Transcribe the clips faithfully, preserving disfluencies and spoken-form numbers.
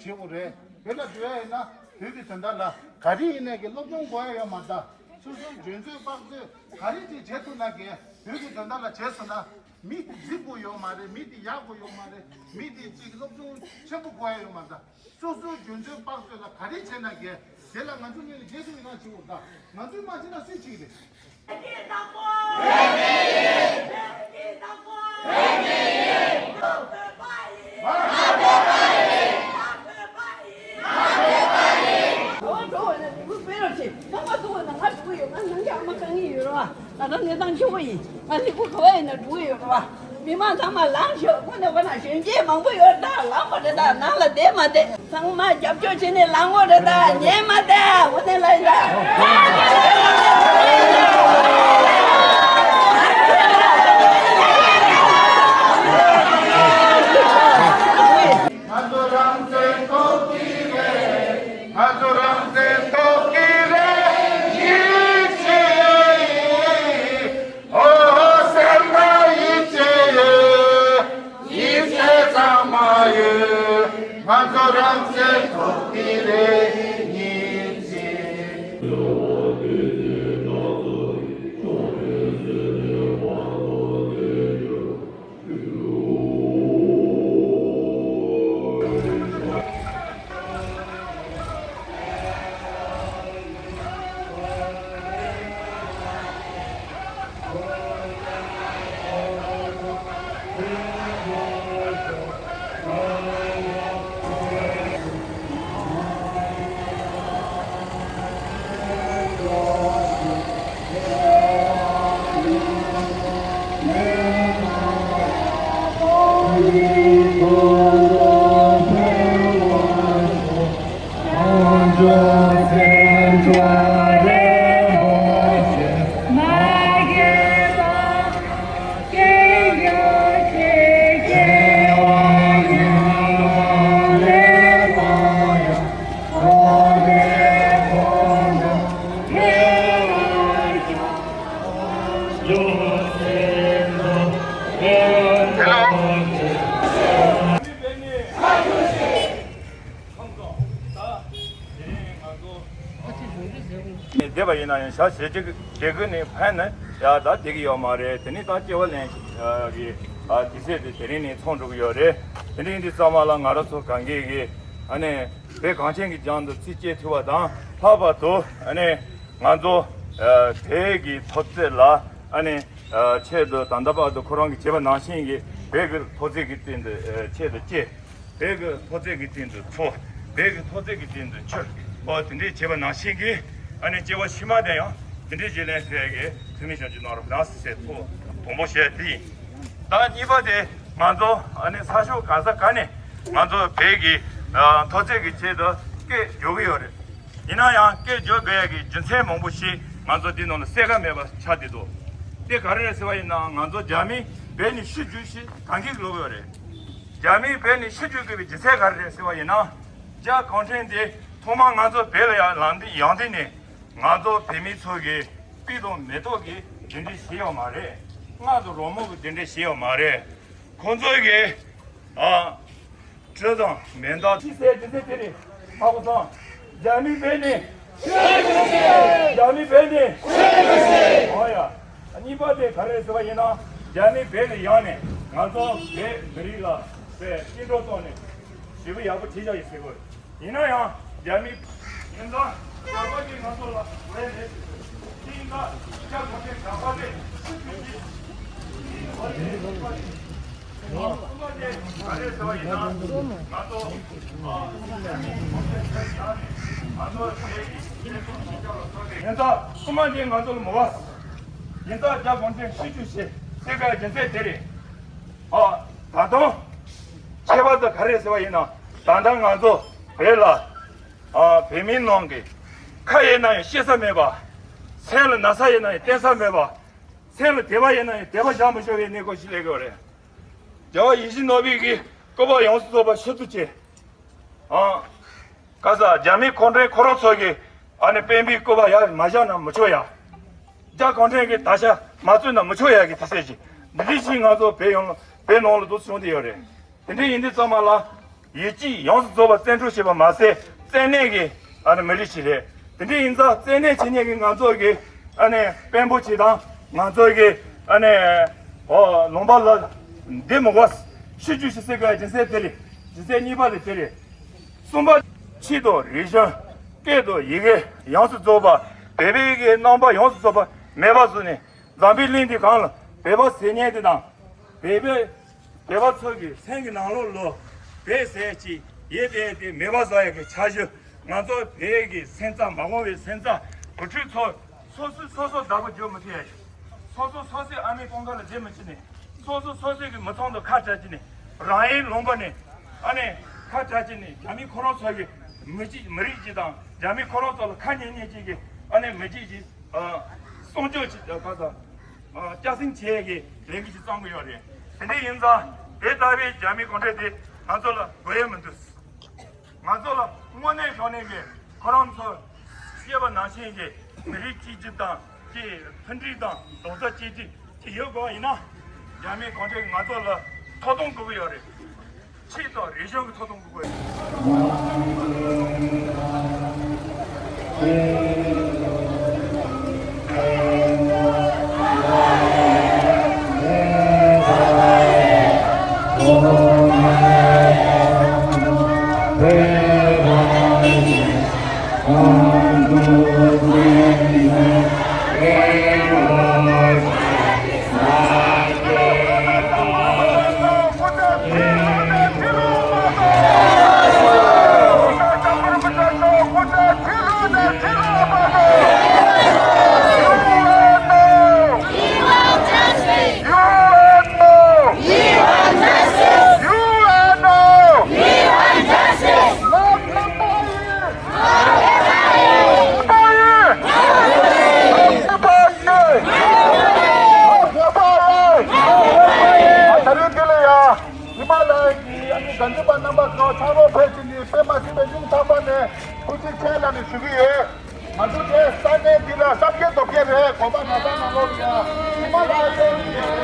བྱེད་དགོས་རེད། བོད་ལ་འགྲོ་ཡ་ཡིན་ན་བོད་ཀྱི་དོན་དག་ལ་ག་རེ་ཡིན་ནའི་གི་སློབ་སྦྱོང་དགོས་ཡ་ཡོད་མ་རེད། སོ་སོའི་འཇོན་ཚོད་དཔག་ཚོད་ག་རེ་ཅིག་བྱེད་ཐུབ་ན་གི་བོད་ཀྱི་དོན་དག་ལ་བྱས་སོང་ན་མི་དེ་རྫིག་པོ་ཡོད་མ་རེད། མི་དེ་ཡག་པོ་ཡོད་མ་རེད། མི་དེ་ཅིག་སློབ་སྦྱོང་ཆེན་པོ་དགོས་ཡ་ཡོད་མ་རེད། སོ་སོའི་འཇོན་ཚོད་དཔག་ཚོད་ལ་ག་རེ་བྱས་ན་གི་དེ་ལ་ང་ཚོ་ངོས་ནས་རྗེས་སུ་ཡི་རང་བྱེད་དགོས་རེད། ང་ཚོས་མ་བྱས་ན་སུས་བྱེད་ཀྱི་རེད། མི་མང་ཚང་མ་ལངས་ཤོག་ཁོ་ནས་ཁོ་ན་གཞོན་སྐྱེས་མང་པོ་ཡོད་ད། ལངས་པ་རེད་ད། ནང་ལ་བསྡད་མ་བསྡད། ཚང་མ་རྒྱབ་སྐྱོར་བྱས་ནས་ལངས་དགོས་རེད་ད། ཉན་མ་བསྡད། འོ་ནས་ལ་ཡིན་ད། ང་ཚོ་རང་བཙན་ཐོབ་ཀྱི་རེད། ང་ཚོ་རང་བཙན་ཐོབ་ཀྱི་རེད། ཡིད་ཆེས། ཨོ་སེམས་ལ་ཡིད་ཆེས་ཡོད། ཡིད་ཆེས་ཚང་མ་ཡོད། ང་ཚོ་རང་བཙན་ཐོབ་ཀྱི་རེད། ཡིད་ཆེས། བསྡད་པ་ཡིན་ན་ཡང་ཞག་ཞེ་གཅིག་བསྡད་དགོས་ནི་ཕན་ནི་ཡ་ད་བསྡད་ཀྱི་ཡོད་མ་རེད། དེ་ནི་ད་སྐྱེ་བ་ལེན་གྱི་དུས་ཚོད་དེ་དེ་རིང་ནས་ཚོགས་འགྲོ་གི་ཡོད་རེད། དེ་རིང་འདི་ཚང་མ་ལ་ང་རང་ཚོ་གང་གས་ཀྱི་ཨ་ནི་བོད་གངས་ཅན་གྱི་ལྗོངས་དུ་རྩིས་སྐྱེལ་ཐུབ་པ་དང་། ལྷག་པར་དུ་ཨ་ནི་ང་ཚོ་བོད་ཀྱི་འཐབ་རྩོད་ལ་ཨ་ནི་ཆེད་དུ་ད་ལྟ་བར་དུ་ཁོ་རང་གིས་བྱས་པ་ནང་བཞིན་གྱི་བོད་ཀྱི་འཐབ་རྩོད་ཀྱི་སྟེང་དུ་ཆེད་དུ་སྐྱེལ། བོད་ཀྱི་འཐབ་རྩོད་ཀྱི་སྟེང་དུ་འཚོ། བོད་ཀྱི་འཐབ་རྩོད་ཀྱི་སྟེང་དུ་འཆི། འོ་དེ་འདྲས་བྱས་པ་ནང་བཞིན་གྱི་ཨ་ནི་སྐྱེ་བ་ཕྱི་མ་དེ་ཡང་དེ་འདྲས་བྱས་ལན་ཟེར་གྱི་ཐུགས་སྨོན་ཞབས་ཕྱི་གནང་རོགས་གནང་ཟེར་ཐུགས་དམ་པོ་བཤད་དེ་ཡིན། ད་གཉིས་པ་དེ་ང་ཚོ་ཨ་ནི་ས་ཕྱོགས་ག་ས་ག་ནས་ང་ཚོ་བོད་ཀྱི་འཐབ་རྩོད་ཀྱི་ཆེད་དུ་སྐད་རྒྱག་གི་ཡོད་རེད། ཡིན་ན་ཡང་སྐད་རྒྱག་དགོས་ཡ་གི་རྒྱུ་མཚན་མང་པོ་ཞིག་ང་ཚོ་འདི་ནང་ལ་གསལ་ཁ་མེད་པ་ཆགས་བསྡད་འདུག་དེ་ག་རེ་རེད་ཟེར་བ་ཡིན་ན་ང་ཚོ་རྒྱ་མི་བོད་ནས་ཤི་རྒྱུ་ཞིག་གང་གིས་ལབ་ཡོད་རེད། རྒྱ་མི་བོད་ནས་ཤི་རྒྱུ་དགོས་པའི་རྒྱུ་མཚན་ག་རེ་རེད་ཟེར་བ་ཡིན་ན། རྒྱ་གུང་ཁྲན་དེ་ཐོག་མར་ང་ཚོ་བོད་ལ་ཡང་ལངས་དུས་ཡོང་དུས་ནས་ང་ཚོ་བོད་མི་ཚོ་གི་སྤུ་དང་མེ་ཏོག་གི་གདན་འདྲེན་བྱས་ཡོད་མ་རེད། མངལ་དང་རོལ་མོ་གི་གདན་འདྲེན་བྱས་ཡོད་མ་རེད། ཁོང་ཚོ་གི་ཨ། གྲི་དང་མེ་མདའ། ཅི་ཟེར་ཅི་ཟེར་དེ་རེད། ཧ་གོ་སོང་། རྒྱ་མི་བོད་ནས། རྒྱ་མི་བོད་ནས། ཨོ་ཡ། གཉིས་པ་དེ་ག་རེ་ཟེར་བ་ཡིན་ན། རྒྱ་མི་བོད་ནས་ཡོང་ནས་ང་ཚོ་བོད་མི་རིགས་ལ་བོད་སྐྱིད་འགྲོ་གཏོང་ནས་ཞེ་པོ་ཡག་པོ་བྱེད་བཞག་ཡོད་ཟེར་གོ། ཡིན་ན་ཡང་རྒྱ་མི། ཡིན་ཙང་རྒྱ་གར་གྱིས་ང་ཚོ་ལ་ངོ་ཡ་མེད་ཟེར་གོ། དེ་ཡིན་ཙང་རྒྱ་གར་གྱིས་རྒྱ་གར་རེད་ཤི་རྒྱུ་ཞིག་ཡིན་ཙང་རྐུན་མ་འདིས་ང་ཚོ་ལ་མོ་བ། ཡིན་ཙང་རྒྱ་གུང་ཁྲན་ཤི་རྒྱུ་ཞེས་ཟེར་བའི་རྒྱུ་མཚན་དེ་རེད། ཨ། ད་དུང་ཁྱད་པར་དུ་ག་རེ་ཟེར་བ་ཡིན་ན། ད་ལྟ་ང་ཚོ་བོད་ལ་ཨ་བོད་མིའི་ནང་གི་ཁ་ཡིན་ན་ཡང་བཤད་ས་མེད་པ། སེམས་ལ་ན་ཚ་ཡིན་ན་ཡང་བསྟན་ས་མེད་པ། སེམས་ལ་དད་པ་ཡིན་ན་ཡང་དད་པ་བཞག་མི་ཆོག་པའི་གནས་སྐབས་ཤིག་སླེབས་ཡོད་རེད། རྒྱལ་བ་ཡིད་བཞིན་ནོར་བུའི་གི་སྐུ་པར་ཡོངས་སུ་རྫོགས་པ་ཕྱིར་བསྡུ་བྱས། ཨང་། ག་ས་རྒྱ་མི་ཁོང་ཁྲོའི་ཁོ་རང་ཚོ་གི་ཨ་ནི་སྤེན་པའི་སྐུ་པར་ཡར་མ་བཞག་ན་མི་ཆོག་ཡ། རྒྱ་གུང་ཁྲན་གྱི་དར་ཆ་མ་བཙུགས་ན་མི་ཆོག་ཡ་གི་དེ་ཟེར་གྱི་འདི་འདྲའི་ཞིག་ང་ཚོ་བོད་ཡོངས་ལ་བོད་ནང་ལ་འདུག་བྱུང་བསྡད་ཡོད་རེད། དེ་འདྲའི་ཡིན་དུས་ཙམ་པ་ལ། ཡིད་ཆེས་ཡོངས་སུ་རྫོགས་པ་བརྩི་འཇོག་བྱེད་པ་མ་ཟད། བརྩེ་གནས་ཀྱི་ཨ་ནི་མི་རིགས་ཤིག་རེད། དེ་འདྲ་ཡིན་ཙང་བརྩེ་གནས་བྱེད་མཁན་གྱི་ང་ཚོ་གི་ཨ་ནི་དཔོན་པོ་ཆེ་དང་ང་ཚོ་གི་ཨ་ནི་ཨོ་ལུང་པ་ལ་འདི་མི་དགོས། ཤི་རྒྱུ་ཞིག་ཟེར་ག་སྦྱིན་སྲེག་དེ་རེད། སྦྱིན་སྲེག་གཉིས་པ་དེ་དེ་རེད། གསུམ་པ། ཆོས་དང་རིག་གཞུང་། སྐད་དང་ཡི་གེ་ཡོངས་སུ་རྫོགས་པ། བོད་པའི་གི་རྣམ་པ་ཡོངས་སུ་རྫོགས་པ་མེད་པ་བཟོས་ནས། འཛམ་བུའི་གླིང་འདི་སྒང་ལ་བོད་པ་ཟེར་མཁན་དེ་དང་། བོད་པའི་བོད་པ་ཚོ་གི་སེམས་ཀྱི་ནང་ལོགས་ལ་བོད་ཟེར་ཅིག་ཡོད་དེ་དེ་མེད་པ་བཟོ་ཡ་གི་འཆར་གཞི། ང་ཚོ་བོད་ཀྱི་སེམས་རྩ་མ་འོངས་པའི་སེམས་རྩ་བུ་ཕྲུག་ཚོ་སོ་སོས་སོ་སོ་བདག་པོ་རྒྱག་མི་ཐུབ་ཡ་ཡིན། སོ་སོ་སོ་སོའི་ཨ་མའི་པང་ཁ་ལ་རྗེས་མི་ཕྱིན་ནས། སོ་སོ་སོ་སོའི་གི་མི་ཚང་དུ་ཁ་བྲལ་གྱི་ནས། རང་ཡིན་ལུང་པ་ནས་ཨ་ནི་ཁ་བྲལ་གྱི་ནས། རྒྱ་མི་ཁོ་རང་ཚོ་གི་མི་གཅིག་མི་རིགས་གཅིག་དང་རྒྱ་མི་ཁོ་རང་ཚོ་ལ་ཁ་ཉན་ཉན་གཅིག་གི་ཨ་ནི་མི་གཅིག་གི་ཨ་སྲུང་སྐྱོབ་བྱེད་ཨ་ག་ས་ཨ་སྐྱ་སེང་བྱེད་ཀྱི་ལས་འགུལ་ཞིག་བརྩམས་ཀྱི་ཡོད་རེད། དེ་འདྲ་ཡིན་ཙང་དེ་ལྟ་བུའི་རྒྱ་མི་གུང་ཁྲན་དེ་ང་ཚོ་ལ་དགོས་ཡས་མི་འདུག་ང་ཚོ་ལ་དངོས་གནས་དྲང་གནས་ཀྱི་ཁོ་རང་ཚོ་བཤད་པ་ནང་བཞིན་གྱི་མི་རིགས་གཅིག་གྱུར་དང་གི་མཐུན་སྒྲིལ་དང་རྡོག་རྩ་གཅིག་སྒྲིལ་གྱི་ཡོད་དགོས་ཡིན་ན། རྒྱ་མི་གུང་ཁྲན་གྱིས་ང་ཚོ་ལ་ཐོབ་ཐང་དགོས་ཀྱི་ཡོད་རེད། ཆོས་དང་རིག་གཞུང་གི་ཐོབ་ཐང་དགོས་ཀྱི་ཡོད་རེད། ཉི་མ་ལ་ཡི་གི་ཨ་ནི་དགའ་འཛིན་པ་རྣམ་པ་ཚོ་ཚང་མ་ཕེབས་ཀྱི་ནི་དཔེ་མ་སྲིད་པའི་ཡུམ་ཐག་པ་ནས་ཐུགས་རྗེ་ཆེ་ལ་ནི་ཞུ་གི་ཡོད། ང་ཚོ་དེ་ས་གནས་འདི་ལ་ས་སྐྱེས་རྡོ་སྐྱེས་རེད། དགོན་པ་ན་ཚ་ནང་ལོགས་ལ་ཡ་ཉི་མ་ལ་ཡི་གི།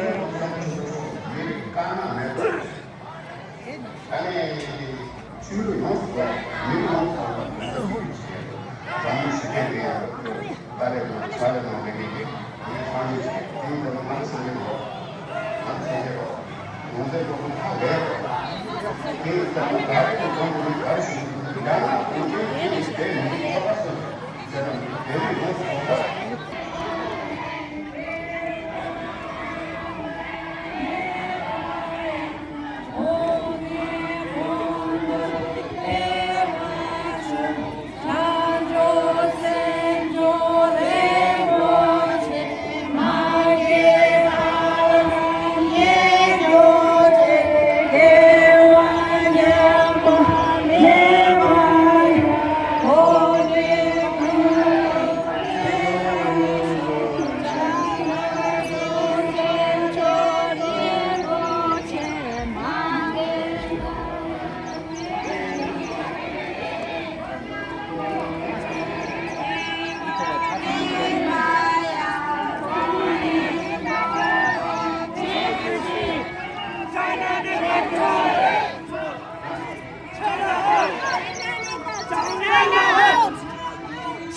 ཆོས་ལུགས་ཚང་མ་ཆོས་ལུགས་མི་རིགས་དཀར་ནག་མེད་པར། ཨ་ནི་ཆོས་ལུགས་ཡོངས་སུ་རྫོགས་མི་རིགས་ཡོངས་སུ་རྫོགས་པ་ལ་འཛམ་གླིང་ཞི་བདེ་ཡོང་བའི་ད་རེས་དང་ད་རེས་དང་མི་རིགས་ཀྱི་ངས་ཕངས་ཡོད་ཅིག་དེའི་ཐོག་ནས་ང་ཚོ་སངས་རྒྱས་འགྲོ། ང་ཚོ་སངས་རྒྱས་འགྲོ། ང་ཚོའི་སློབ་དཔོན་ཐག་རྦད་དེའི་ཐོག་ནས་ད་རེས་དང་མཐོང་དགོས་ནི་ག་རེ་ཞུ་དགོས་ཡང་ན་དོན་ཆེན་དེ་ནི་དེ་མི་འདུག་ཁ་པར་སོ་ཟེར་བ་ནི་དེ་ནི་ཡོངས་སུ་རྫོགས་པ།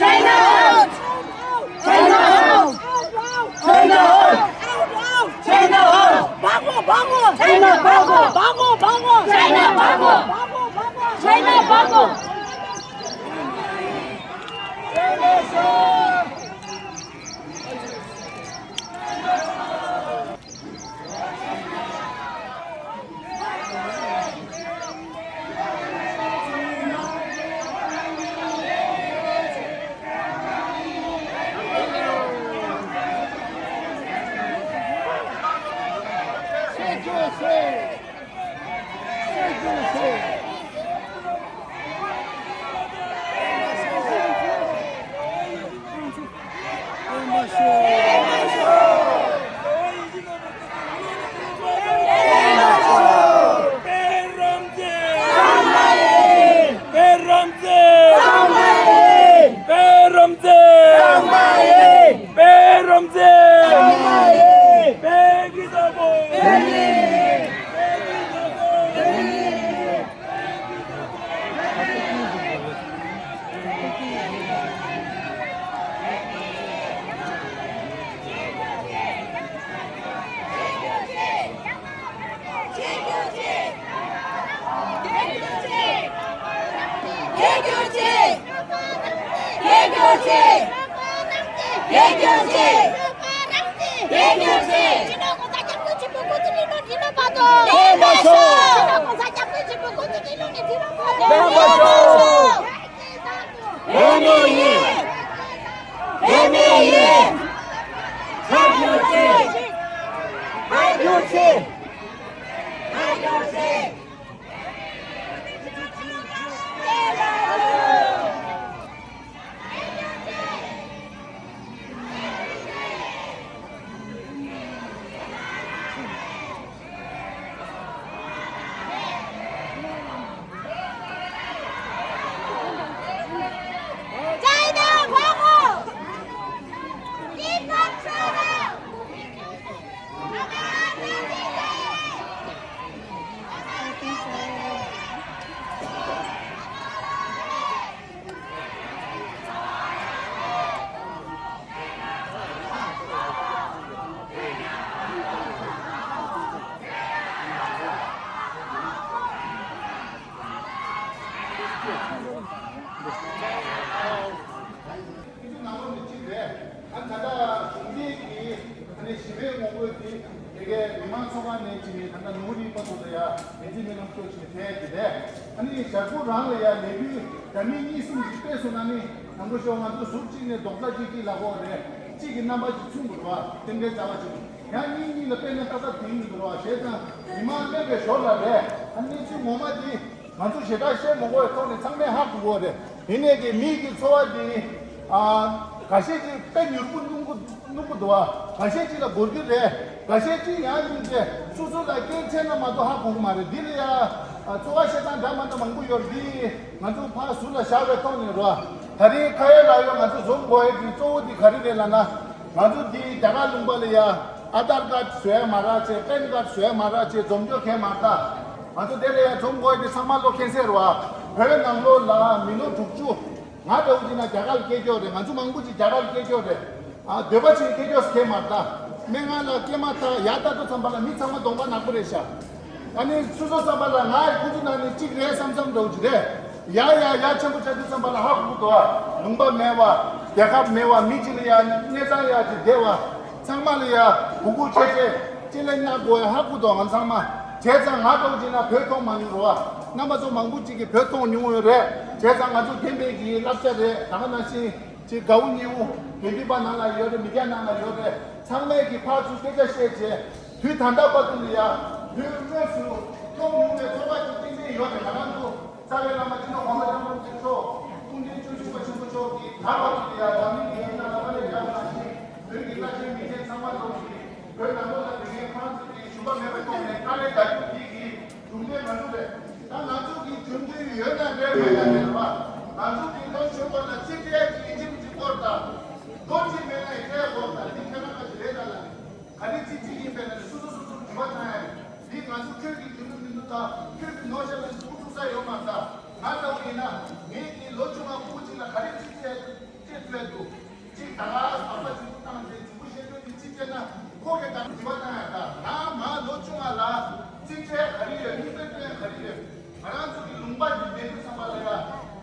China out! China out! China out! China out! China out! China out! Bago, bago! China bago! Bago, bago! China bago! Bago, bago! China bago! ཨ་ད་ལྟ་གཞུང་འབྲེལ་གྱི་ཨ་ནི་ཞི་བའི་ངོ་རྒོལ་དེ་དེ་གའི་མི་མང་ཚོགས་ཁང་ནས་ཅིག་ནས་ད་ལྟ་ནུབ་རིག་པ་ཚོ་ལ་ཡ་བདེན་ཚིག་སྨོན་ལམ་སྐྱོར་ཅིག་ནས་ཕེབས་ཀྱི་རེད། ཨ་ནི་ཞར་བུ་རང་ལ་ཡ་ལས་འགུལ་འདྲ་མིན་གཉིས་གསུམ་ཞིག་སྤེལ་སོང་ན་ནི་དང་པོ་ཤོག་ང་ཚོ་ཟུར་གཅིག་ནས་རྡོག་རྩ་གཅིག་གཅིག་ལ་གོ་རེད། གཅིག་གི་རྣམ་པ་ཅིག་མཚོན་དགོས་རེད་བ། རྟེན་འབྲེལ་རྩ་བ་གཅིག་ཡང་གཉིས་གཉིས་ལ་སྤེལ་ན་ཏག་ཏག་དེང་མི་འདུག་རེད་བ། བྱས་ཙང་མི་མང་སླེབས་པའི་ཞོར་ལ་རེད། ཨ་གནས་ཚུལ་ངོ་མ་དེ་ང་ཚོ་ཞེ་དྲག་བཤད་མ་དགོས་པའི་ཐོག་ནས་ཚང་མས་ཧ་གོ་གི་རེད། ཡིན་ནའི་གི་མི་གི་ཚོར་བ་དེ་ཨ་འགའ་ཤས་ཀྱིས་དཔེ་མྱུར་པོ་སྣུམ་པོ་སྣུམ་པོ་འདུག་བ། འགའ་ཤས་ཀྱིས་ལ་འགོར་གི་རེད། འགའ་ཤས་ཀྱིས་ཡང་སྙིང་རྗེ་སོ་སོ་ལ་རྐྱེན་འཚོལ་ན་མ་གཏོགས་ཧ་གོ་གི་མ་རེད། འདི་ལ་ཡ་ཨ་ཚོར་བ་བཤད་སྟངས་འདྲ་མ་འདྲ་མང་པོ་ཡོད་རེད། འདི་ང་ཚོ་ཕར་ཟུར་ལ་བཞག་པའི་ཐོག་ནས་རོ། ད་རིང་ཁ་ཡོད་ལག་ཡོད་ང་ཚོ་འཛོམས་དགོས་ཡས་ཀྱི་གཙོ་བོ་འདི་ག་རེ་རེད་ལབ་ན། ང་ཚོ་འདི་རྒྱ་གར་ལུང་པ་ལ་ཡ་ཨ་དར་ཀར་བཟོ་ཡ་མ་རག་བྱས། པན་ཀར་བཟོ་ཡ་མ་རག་བྱས། འཛོམས་འཇོག་གས་མ་རེད། ད་ང་ཚོ་དེ་ལ་ཡ་འཛོམས་དགོས་ཡས་དེ་ཚང་མ་བློ་ཁེལ་སྲིད་རོ། བོད་ནང་ལོགས་ལ་མི་ལོ་དྲུག་ཅུ། ང་འདྲ་བོ་ཅིག་ན་རྒྱ་གར་སྐད་ཆོག་རེད། ང་ཚོ་མང་པོ་ཅིག་རྒྱ་གར་སྐད་ཆོག་རེད། ཨ་འདོད་པ་ཅིག་སྐད་ཆོག་སྐད་མ་ད། སྨན་ཁང་ལ་སྐད་མ་ད་ཡར་ལྟ་དུས་ཙམ་པ་ལ་མི་ཚང་མ་གདོང་པ་ནག་པོ་རེད་ཤག་ཨ་ནི་སོ་སོ་ཙམ་པ་ལ་ང་ཡི་ཁོ་ཚོ་ནང་ནས་གཅིག་རེད་བསམ་བསམ་འདྲ་བོ་ཅིག་རེད། ཡ་ཡ་ཡ་ཆེན་པོ་ཆགས་དུས་ཙམ་པ་ལ་ཧ་གོ་གི་འདུག་ཨ་ལུང་པ་མེད་བ། རྒྱལ་ཁབ་མེད་བ། མི་གཅིག་ལ་ཡ་གནས་ཚང་ཡ་ཅིག་བསྡད་བ། ཚང་མ་ལ་ཡ་གུ་གུ་ཆེ་ཆེ་ཅི་ལས་ཉག་དགོས་ཧ་གོ་འདུག་ང་ཚང་མ། བྱས་ཙང་ང་འདྲ་བོ་ཅིག་ན་བོད་མཐོང་མ་མྱོང་རོ། རྣམ་པ་ཚོ་མང་པོ་ཅིག་གིས་བོད་མཐོང་མྱོང་ཡོད་རེད། བྱས་ཙང་ང་ཚོ་རྒན་པའི་གི་བསླབ་བྱ་རེད། ད་ག་ནང་བཞིན་ཅིག་དགའ་བོ་ཉེ་བོ་དགེ་འདུན་པ་ནང་ལ་ཡོད་རེད། མི་སྐྱ་ནང་ལ་ཡོད་རེད། ཚང་མས་ཀྱི་ཕར་ཚུར་སྐད་ཆ་བཤད་བྱས། དུས་ད་ལྟ་བར་དུ་ལ་ཡ་བོད་དངོས་སུ་མཐོང་མྱོང་བའི་ཚོར་བ་ཅིག་ཏན་ཏན་ཡོད་རེད། ང་རང་ཚོ་རྩ་བའི་བླ་མ་སྤྱི་ནོར་༸གོང་ས་༸སྐྱབས་མགོན་ཆེན་པོ་མཆོག་སྐུ་ཕྲེང་བཅུ་བཞི་པ་ཆེན་པོ་མཆོག་གིས་ད་བར་དུ་ལ་ཡ་འཛམ་གླིང་གི་ཡ་ང་ལ་མ་ལས་ཡ་ང་ཞིག་བོད་ཀྱི་བླ་ཆེན་མི་ཆེན་ཚང་མ་ཚོ་གིས་བོད་ནང་ལོགས་ལ་དེ་གའི་ཕན་ཚུན་གྱི་ཞུམ་པ་མེད་པའི་ཐོག་ནས་དཀའ་ལས་རྒྱག་རྒྱུ་དེ་གི་གྲུབ་འབྲས་མ་འགྲུབ་པས། ད་ང་ཚོ་གི་གྲུབ་འབྲས་ཡོད་ན་འདྲ་མེད་ན་འདྲ་བ། ང་ཚོ་གི་ལོ་ཆོས་པ་ལ་ཚིག་ཕྲད་ཀྱི་ཡིན་གཅིག་མིན་གཅིག་སྐོར་དང་། ལོ་གཅིག་མེད་ན་ཡི་ཕྲད་སྐོར་དང་འདི་ཁྱོད་རང་ག་ཅི་རེད་ད་ལ་ནི། ག་རེ་གཅིག་གཅིག་ཡིན་པས་ན་ནི་སོ་སོ་སོ་སོར་དྲི་བ་བཏང་ཡ་ཡིན། འདི་ང་ཚོ་ཁྱོད་ཀྱི་གྲུབ་འབྲས་མི་འདུག་ད་ཁྱོད་ཀྱི་ནོར་ཤ་ལ་ནི་ཐུག་ཐུག་ས་ཡོད་མ་རེད། ད་ང་ལྟ་བུ་ཡིན་ན་ངེད་ཀྱི་ལོ་ཆུང་བ་ཕྲུ་གུ་གཅིག་ལ་ག་རེ་གཅིག་བྱས་ཐུབ་ཡ་འདུག་གཅིག་ད་ག་ཟམ་པ་ཆུང་ཆུང་བཏང་སྟེ་རྫིང་བུ་བཤད་རྒྱུ་དེ་གཅིག་བྱས་ན་ཁོ་གིས་ད་དྲི་བ་བཏང་ཡ། ད་ང་མ་ལོ་ཆུང་བ་ལ་གཅིག་བྱས་ག་རེ་ཡོད། མིག་དཔེ་སྟོན་ག་རེ་ཡོད། ང་རང་ཚོ་གི་ལུང་པ་འདི་མེད་དུས་ཙམ་པ་ལ་ཡ།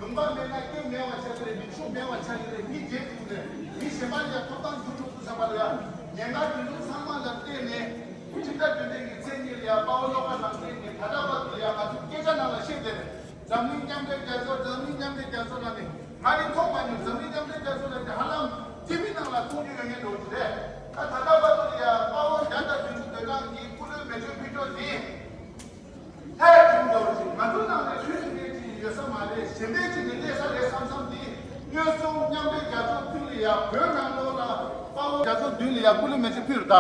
ལུང་པ་མེད་ན་སྐྱེ་མེད་པ་ཆགས་ཀྱི་རེད། མི་ཆུང་མེད་པ་ཆགས་ཀྱི་རེད། མི་རྒས་འགྲོ་གི་རེད། མི་གཞན་པ་ལ་ཡ་ཐོབ་ཐང་འགྱུར་འགྲོ་དུས་ཙམ་པ་ལ་ཡ། ཉེན་ཁ་དེ་ཚོ་ཚང་མ་ལ་བརྟེན་ནས་ཕྱི་ཟླ་བདུན་པའི་གི་ཚེས་གཉིས་ལ་ཡ་དཔའ་བོ་བློ་དགའ་རང་བཙན་གྱིས་ད་ལྟ་བར་དུ་ལ་ཡ་ང་ཚོ་སྐད་ཆ་ནང་ལ་བཤད་བསྡད་རེད། འཛམ་གླིང་མཉམ་འབྲེལ་རྒྱལ་ཚོགས། འཛམ་གླིང་མཉམ་འབྲེལ་རྒྱལ་ཚོགས་ལ་ནི་ང་ནི་མཐོང་མ་མྱོང་། འཛམ་གླིང་མཉམ་འབྲེལ་རྒྱལ་ཚོགས་ལ་ནི་ཧ་ལམ་ཐི་བི་ནང་ལ་མཐོང་རྒྱུ་ཡོད་མཁན་འདྲ་བོ་ཅིག་རེད། ད་ད་ལྟ་བར་དུ་ལ་ཡ་དཔའ་བོ་བརྒྱ་དང་བདུན་ཅུ་སྡོད་སྟངས་ཀྱི་སྐུ་ལུས་མེ་མཆོད་ཕུལ་ཕྱོགས་འདི། ལྷའི་དྲུང་འདྲ་བོ་ཅིག་ང་ཚོ་ནང་ནས་ཁྱོད་ཀྱི་གནས་ཅིག་ཡོད་ས་མ་རེད། གཞན་པའི་ཅིག་ནས་གནས་ས་རེད་བསམ་བསམ་འདི། མངོན་སུམ་མཉམ་འབྲེལ་རྒྱལ་ཚོགས་མདུན་ལ་ཡ་བོད་ནང་ལོགས་ལ་དཔའ་བོ་རྒྱལ་ཚོགས་མདུན་ལ་ཡ་སྐུ་ལུས་མེ་མཆོད་ཕུལ་རེད། ད་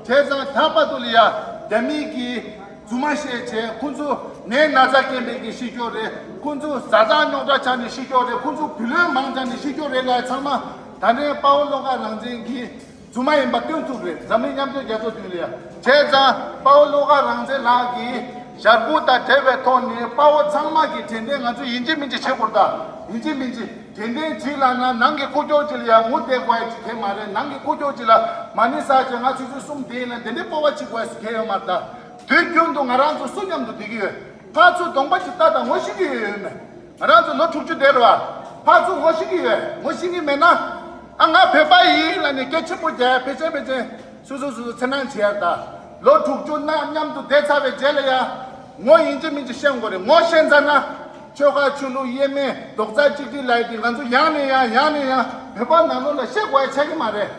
བྱས་ཙང་ད་བར་དུ་ལ་ཡ་རྒྱ་མི་གིས་རྫུན་མ་བཤད་བྱས། ཁོང་ཚོ་ནད་ན་ཚ་རྐྱེན་པས་ཀྱི་ཤི་ཀྱོག་རེད། ཁོང་ཚོ་བཟའ་ཚང་རྙོག་དྲ་ཆགས་ནས་ཤི་ཀྱོག་རེད། ཁོང་ཚོ་བུ་ལོན་མང་ཆགས་ནས་ཤི་ཀྱོག་རེད་ལ། ཚང་མ་ད་ནས་དཔའ་བོ་བློ་དགའ་རང་བཙན་གྱིས། རྫུན་མ་ཡིན་པ་སྟོན་ཐུབ་རེད། འཛམ་གླིང་མཉམ་འབྲེལ་རྒྱལ་ཚོགས་མདུན་ལ་ཡ། བྱས་ཙང་དཔའ་བོ་བློ་དགའ་རང་བཙན་ལགས་ཀྱིས་ཞར་རྒུག་དང་འབྲེལ་བའི་ཐོག་ནས་དཔའ་བོ་ཚང་མ་གིས་དྲན་རྟེན་ང་ཚོ་ཡིན་གཅིག་མིན་གཅིག་བྱེད་དགོས་རེད་ད། ཡིན་གཅིག་མིན་གཅིག་དྲན་རྟེན་བྱེད་ལབ་ན་ནང་གི་ཁུག་ཀྱོག་ཅིག་ལ་ཡ་ངུ་བསྡད་དགོས་ཡ་ཅིག་གང་ཡང་མ་རེད། ནང་གི་ཁུག་ཀྱོག་ཅིག་ལ་མ་ཎི་བསགས་བྱས་ང་ཆུ་ཚོད་གསུམ་བསྡད་ཡིན་ན་དེ་འདྲའི་སྤོབས་པ་བྱེད་དགོས་ཡ་ཅིག་གང་ཡང་ཡོད་མ་རེད་ད། དུས་རྒྱུན་དུ་ང་རང་ཚོ་སུ་མཉམ་དུ་བསྡད་ཀྱི་ཡོད། ཕར་ཚུར་གདོང་པ་ཅིག་ལྟ་དང་ངོ་ཤེས་ཀྱི་ཡོད་ཡོད་མེད། ང་རང་ཚོ་ལོ་དྲུག་ཅུ་བསྡད་རེད་བ། ཕར་ཚུར་ངོ་ཤེས་ཀྱི་ཡོད། ངོ་ཤེས་ཀྱི་མེད་ན། ཨ་ང་བོད་པ་ཡིན་ལབ་ནས་སྐད་ཆེན་པོ་རྒྱག་ཡ་ཕལ་ཆེར་ཕལ་ཆེར་སོ་སོ་སོ་སོ་འཚེར་སྣང་བྱེད་ཡ་རེད་ད། ལོ་དྲུག་ཅུ་ན་མཉམ་དུ་བསྡད་ཚར་བའི་རྗེས་ལ་ཡ། ངོ་ཡིན་གཅིག་མིན་གཅིག་ཤེས་དགོས་རེད། ངོ་ཤེས་ཚར་ན། ཆོལ་ཁ་ཆོས་ལུགས་དབྱེ་མེད་རྡོག་རྩ་གཅིག་སྒྲིལ་ལབ་ཡ་དེ་ང་ཚོ་ཡང་ནས་ཡང་ཡང་ནས་ཡང་བོད་པ་ནང་ལོགས་ལ་བཤད་དགོས་ཡ་ཆགས་ཀྱི་མ་རེད།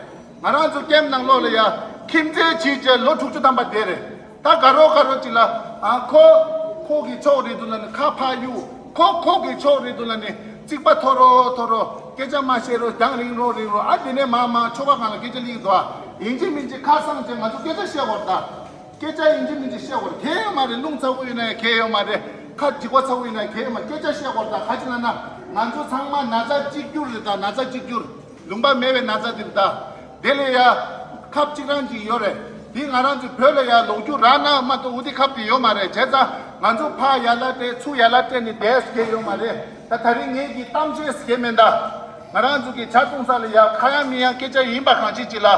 ང་རང་ཚོ་ཀེམ་ནང་ལོགས་ལ་ཡ་ཁྱིམ་མཚེས་བྱས་བྱས་ལོ་དྲུག་ཅུ་ཐམ་པ་བསྡད་རེད། ད་དགའ་རོགས་དགའ་རོགས་ཅིག་ལ་ཨ་ཁོ་ཁོ་གི་ཕྱོགས་རེད་འདུག་ལབ་ནས་ཁ་ཕར་གཡུག་ཁོ་ཁོ་གི་ཕྱོགས་རེད་འདུག་ལབ་ནས་རྩིག་པ་འཐོར་རོ་འཐོར་རོ་སྐད་ཆ་མ་བཤད་རོགས་རྒྱང་རིང་རོགས་རིང་རོགས་ཨ་དེ་ནས་མར་མར་ཆོལ་ཁ་སྒང་ལ་སྐད་ཆ་སླེབས་ཀྱི་འདུག་ཨ་ཡིན་གཅིག་མིན་གཅིག་ཁ་སང་བྱས་ང་ཚོ་སྐད་ཆ་བཤད་དགོས་རེད་ད། སྐད་ཆ་ཡིན་གཅིག་མིན་གཅིག་བཤད་དགོས་རེད། གལ་ཡོད་མ་རེད། རླུང་ཚ་པོ་ཡོད་ན་ཡང་གལ་ཡོད་མ་རེད། ཁ་འཇིགས་པ་ཚ་པོ་ཡོད་ན་ཡང་གལ་ཡོད་མ་རེད། སྐད་ཆ་བཤད་དགོས་རེད་ད། ག་ཅི་ལབ་ན་ང་ཚོ་ཚང་མ་ན་ཚ་གཅིག་གྱུར་རེད་ད། ན་ཚ་གཅིག་གྱུར། ལུང་པ་མེད་པའི་ན་ཚ་དེ་རེད་ད། དེ་ལས་ཡ། ཁབ་གཅིག་རང་གཅིག་ཡོད་རེད། དེ་ང་རང་ཚོའི་བོད་ལ་ཡ་ལོག་རྒྱུ་རག་ན་མ་གཏོགས་འོ་དེ་ཁབ་དེ་ཡོད་མ་རེད། བྱས་ཙང་ང་ཚོ་ཕར་ཡར་ལ་སྤྲད་ཚུར་ཡར་ལ་སྤྲད་ནས་བསྡད་ས་གང་ཡང་ཡོད་མ་རེད། ད་ད་རིང་ངེད་ཀྱི་གཏམ་བཤད་ས་གང་ཡང་མེད་ད། ང་རང་ཚོ་གི་ཇ་བཏུང་ས་ལ་ཡ་ཁ་ཡ་མིག་ཡ་སྐད་ཆ་ཡིན་པ་གང་ཅི་ཅིག་ལ་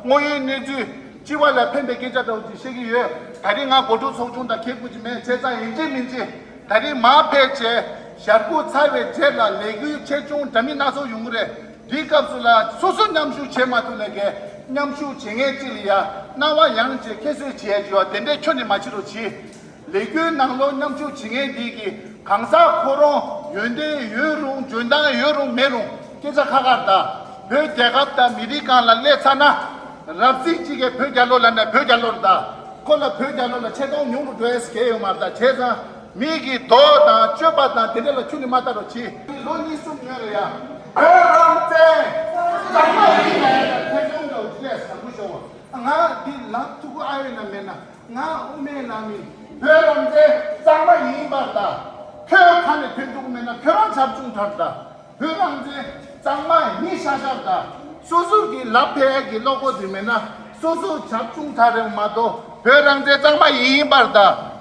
དངོས་ཡོད་གནས་ཚུལ་སྤྱི་པ་ལ་ཕན་པའི་སྐད་ཆ་འདྲ་བོ་ཅིག་བཤད་ཀྱི་ཡོད། ད་རིང་ང་གོ་སྒྲིག་ཚོགས་ཆུང་དང་ཁེ་སྐུ་ཅིག་མེད། བྱས་ཙང་ཡིན་གཅིག་མིན་གཅིག་ད་རིང་མར་ཕེབས་བྱས་ཞར་རྒུག་ཚར་བའི་རྗེས་ལ་ལས་འགུལ་ཆེ་ཆུང་འདྲ་མིན་སྣ་ཚོགས་ཡོང་གི་རེད། དེའི་སྐབས་སུ་ལ་སོ་སོ་མཉམ་ཞུགས་བྱེད་མ་ཐུབ་ནས་ཀྱི་མཉམ་ཞུགས་བྱེད་མཁན་ཅིག་ལ་ཡ་རྣ་བ་ཡངས་བྱས་ཁྱད་གསོད་བྱེད་ཡ་ཅིག་ཡོད། དེ་འདྲའི་ཁྱོན་ནས་མ་བྱེད་རོགས་གྱིས། ལས་འགུལ་ནང་ལོགས་མཉམ་ཞུགས་བྱེད་མཁན་འདི་གིས་གང་ཟག་ཁོ་རང་ཡོན་ཏན་ཡོད་རུང་འཇོན་ཐང་ཡོད་རུང་མེད་རུང་སྐད་ཆ་ཁ་ཁར་ད། བོད་རྒྱལ་ཁབ་དང་མི་རིགས་སྒང་ལ་སླེབས་ཚར་ན། རབ་གཟིགས་གཅིག་གིས་བོད་རྒྱལ་ལོ་ལབ་ནས་བོད་རྒྱལ་ལོ་རེད་ད། ཁོ་ལ་བོད་རྒྱལ་ལོ་ལ་ཆེ་མཐོང་ཉུང་རུ་འགྲོ་ཡས་གལ་ཡོད་མ་རེད་ད། བྱས་ཙང་མི་གི་མདོག་དང་སྤྱོད་པ་དང་དེ་འདྲ་ལ་ཁྱོན་ནས་མ་ལྟ་རོགས་གྱིས། ལོ་གཉིས་གསུམ་སྔོན་ལ་ཡ། བོད་རང་བཙན་གཙང་མ་ཡིན་ན་ཡང་ཐེ་ཚོམ་འདྲ་བོ་ཅི་ལས་བཟང་པོ་ཤོར་བ། ང་འདི་ལབ་ཐུབ་ཀྱི་ཨ་ཡོད་ན་མེད་ན། ང་དབུ་མའི་ལམ་ཡིན། བོད་རང་བཙན་གཙང་མ་ཡིན་པར་ལྟ། ཁྱོད་ཁ་ནས་ཐོན་ཐུབ་ཀྱི་མེད་ན་ཁྱོད་རང་བྱབ་ཆུང་དྲགས་ལྟ། བོད་རང་བཙན་གཙང་མ་ཡིན་ཤག་ཤག་ལྟ། སོ་སོ་གི་ལབ་ཕལ་གྱི་བློ་ཁོག་དེ་མེད་ན་སོ་སོ་བྱབ་ཆུང་དྲགས་རེད་མ་གཏོགས་བོད་རང་བཙན་གཙང་མ་ཡིན་པར་ལྟ།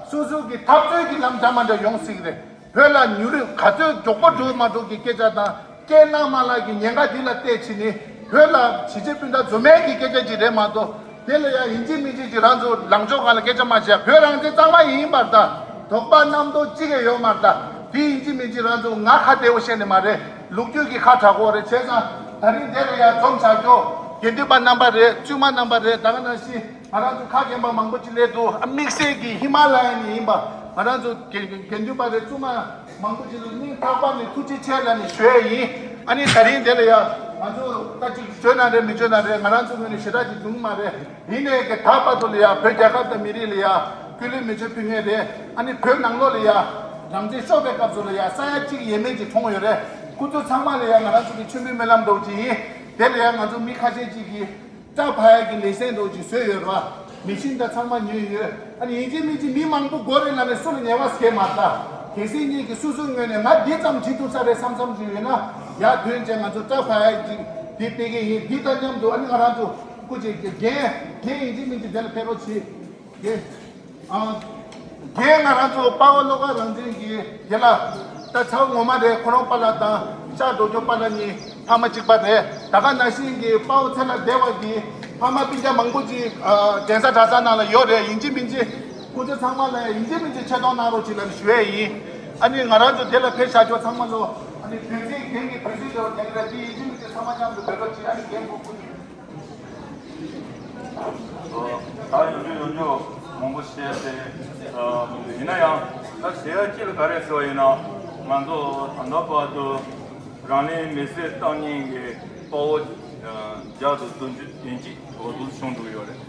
སོ་སོ་གི་འཐབ་རྩོད་ཀྱི་ལམ་འདྲ་མ་འདྲ་ཡོང་སྲིད་ཀྱི་རེད། བོད་ལ་མྱུར་རེ་ག་ཚོད་མགྱོགས་པོ་འགྲོ་མ་འགྲོ་གི་སྐད་ཆ་དང་། ཁྱེད་རྣམ་པ་ལ་གི་ཉེན་ཁ་འདི་ལ་བལྟས་ཕྱིན་ནི་བོད་ལ་གཞིས་བྱེས་སྤུན་ཟླ་འཛོམས་མེད་ཀྱི་སྐད་ཆ་ཅིག་རེད་མ་གཏོགས། དེ་ལ་ཡང་ཡིན་གཅིག་མིན་གཅིག་ཅིག་རང་ཚོ་ལངས་ཕྱོགས་སྒང་ལ་སྐད་ཆ་མ་བཤད། བོད་རང་བཙན་གཙང་མ་ཡིན་པར་ལྟ། དོགས་པ་རྣམ་རྟོག་གཅིག་ཀྱང་ཡོད་མ་རེད་ད། དེ་ཡིན་གཅིག་མིན་གཅིག་རང་ཚོ་ང་ཁ་བདེ་བོ་བཤད་ནི་མ་རེད། ལོ་རྒྱུས་ཀྱི་ཁ་གྲག་གོ་རེད། བྱས་ཙང་ད་རིང་དེ་ལ་ཡང་འཛོམས་བྱ་རྒྱུ་དགེ་འདུན་པ་རྣམ་པ་རེད། བཙུན་མ་རྣམ་པ་རེད། ད་ག་ནང་བཞིན། ང་རང་ཚོ་ཁ་རྒན་པ་མང་པོ་ཅིག་སླེབས་འདུག་ཨ་དམིགས་བསལ་གྱི་ཧི་མ་ལ་ཡ་ནས་ཡིན་པ། ང་རང་ཚོ་དགེ་དགེ་འདུན་པ་རེད། བཙུན་མ་མང་པོ་ཅིག་ལ་སྙིང་ཐག་པ་ནས་ཐུགས་རྗེ་ཆེ་ལབ་ནས་ཞུ་ཡས་ཡིན། ཨ་ནི་ད་རིང་དེ་ལ་ཡ་ང་ཚོ་ད་ཅིག་བརྗོད་ན་རེད། མི་བརྗོད་ན་རེད། ང་རང་ཚོ་ངོས་ནས་ཞེ་དྲག་ཅིག་འདུག་མ་རེད། ཡིན་ནའི་གི་ད་བར་དུ་ལ་ཡ་བོད་རྒྱལ་ཁབ་དང་མི་རིགས་ལ་ཡ་སྐུ་ལུས་མེ་མཆོད་ཕུལ་མཁན་རེད། ཨ་ནི་བོད་ནང་ལོགས་ལ་ཡ་རང་བཙན་ཤོར་བའི་སྐབས་སུ་ལ་ཡ་ས་ཡ་གཅིག་ཡས་མས་ཅིག་གྲོངས་ཡོད་རེད། ཁོ་ཚོ་ཚང་མ་ལ་ཡ་ང་རང་ཚོ་གི་མཆོད་འབུལ་སྨོན་ལམ་འདྲ་བོ་ཅིག་ཡིན། དེ་ལ་ཡ་ང་ཚོ་མི་ཁ་ཤས་ཅིག་གིས། སྐྲ་ཕར་ཡག་གི་ལེ་ཚན་འདྲ་བོ་ཅིག་བཟོས་ཡོད་རེད་བ། མི་ཤིན་ད་ཚང་མ་ཉོས་ཡོད། ཨ་ནི་ཡིན་གཅིག་མིན་གཅིག་མི་མང་པོ་དགོས་རེད་ལབ་ནས་སུ་ལ་ཉེ་བ་སྐྱེལ་མ་ལྟ། གལ་སྲིད་ངེད་ཀྱི་སོ་སོའི་ངོས་ནས་ང་འདི་ཙམ་བྱེད་ཐུབ་ས་རེད་བསམ་བསམ་ཞིག་ཡོད་ན། ཡར་ཐོན་བྱས་ང་ཚོ་སྐྲ་ཕར་ཡག་ཅིག་འདི་སྤེལ་གི་ཡིན། འདི་དང་མཉམ་དུ་ཨ་ནི་ང་རང་ཚོ་སྐུ་མཁྱེན་རྒན་རྒན་ཡིན་གཅིག་མིན་གཅིག་དེ་ལ་ཕེབས་རོགས་བྱེད། རྒན། ཨ། རྒན་ང་རང་ཚོ་དཔའ་བོ་བློ་དགའ་རང་བཙན་གྱི་རྒན་ལགས། ད་ཚ་བོ་ངོ་མ་རེད། ཁོ་རང་པཱ་ལགས་དང་ཤར་འགྲོ་སྐྱོར་པཱ་ལགས་གཉིས་ཕ་མ་གཅིག་པ་རེད། ད་ག་ནང་བཞིན་གྱི་དཔའ་བོ་ཚེ་ལ་བདེ་བ་གི་ཕ་མ་སྤུན་ཀྱག་མང་པོ་ཅིག་ཨ། གདན་ས་གྲྭ་ཚང་ནང་ལ་ཡོད་རེད། ཡིན་གཅིག་མིན་གཅིག་ཁོ་ཚོ་ཚང་མ་ལ་ཡིན་གཅིག་མིན་གཅིག་ཆེ་མཐོང་གནང་རོགས་གྱིས་ལབ་ནས་ཞུ་ཡས་ཡིན། ཨ་ནི་ང་རང་ཚོ་དེ་ལ་ཕེབས་བཞག་ཆོག་ཚང་མ་ལོ། ཨ་ནི་དུས་ཚིགས་རྒན་གྱི་དུས་ཚིགས་འདྲ་བོ་རྒན་རེད། དེ་ཡིན་གཅིག་མིན་གཅིག་ཚང་མ་མཉམ་དུ་སྡོད་རོགས་གྱིས། ཨ་ནི་རྒན་ཁོ་ཁོ་ད་ཡོང་རྒྱུ་ཡོང་རྒྱུ་མང་པོ་བཤད་དེ། ཡིན་ན་ཡང་ད་བཤད་ཡ་གཅིག་ལ་ག་རེ་ཟེར་བ་ཡིན་ན། ང་ཚོ་ད་ལྟ་བར་དུ་རང་ལུས་མེར་སྲེག་བཏང་མཁན་གྱི་དཔའ་བོ་བརྒྱ་དང་བདུན་ཅུ་དོན་གཅིག་འོ་འདུག་བྱུང་འགྲོ་གི་ཡོད་རེད།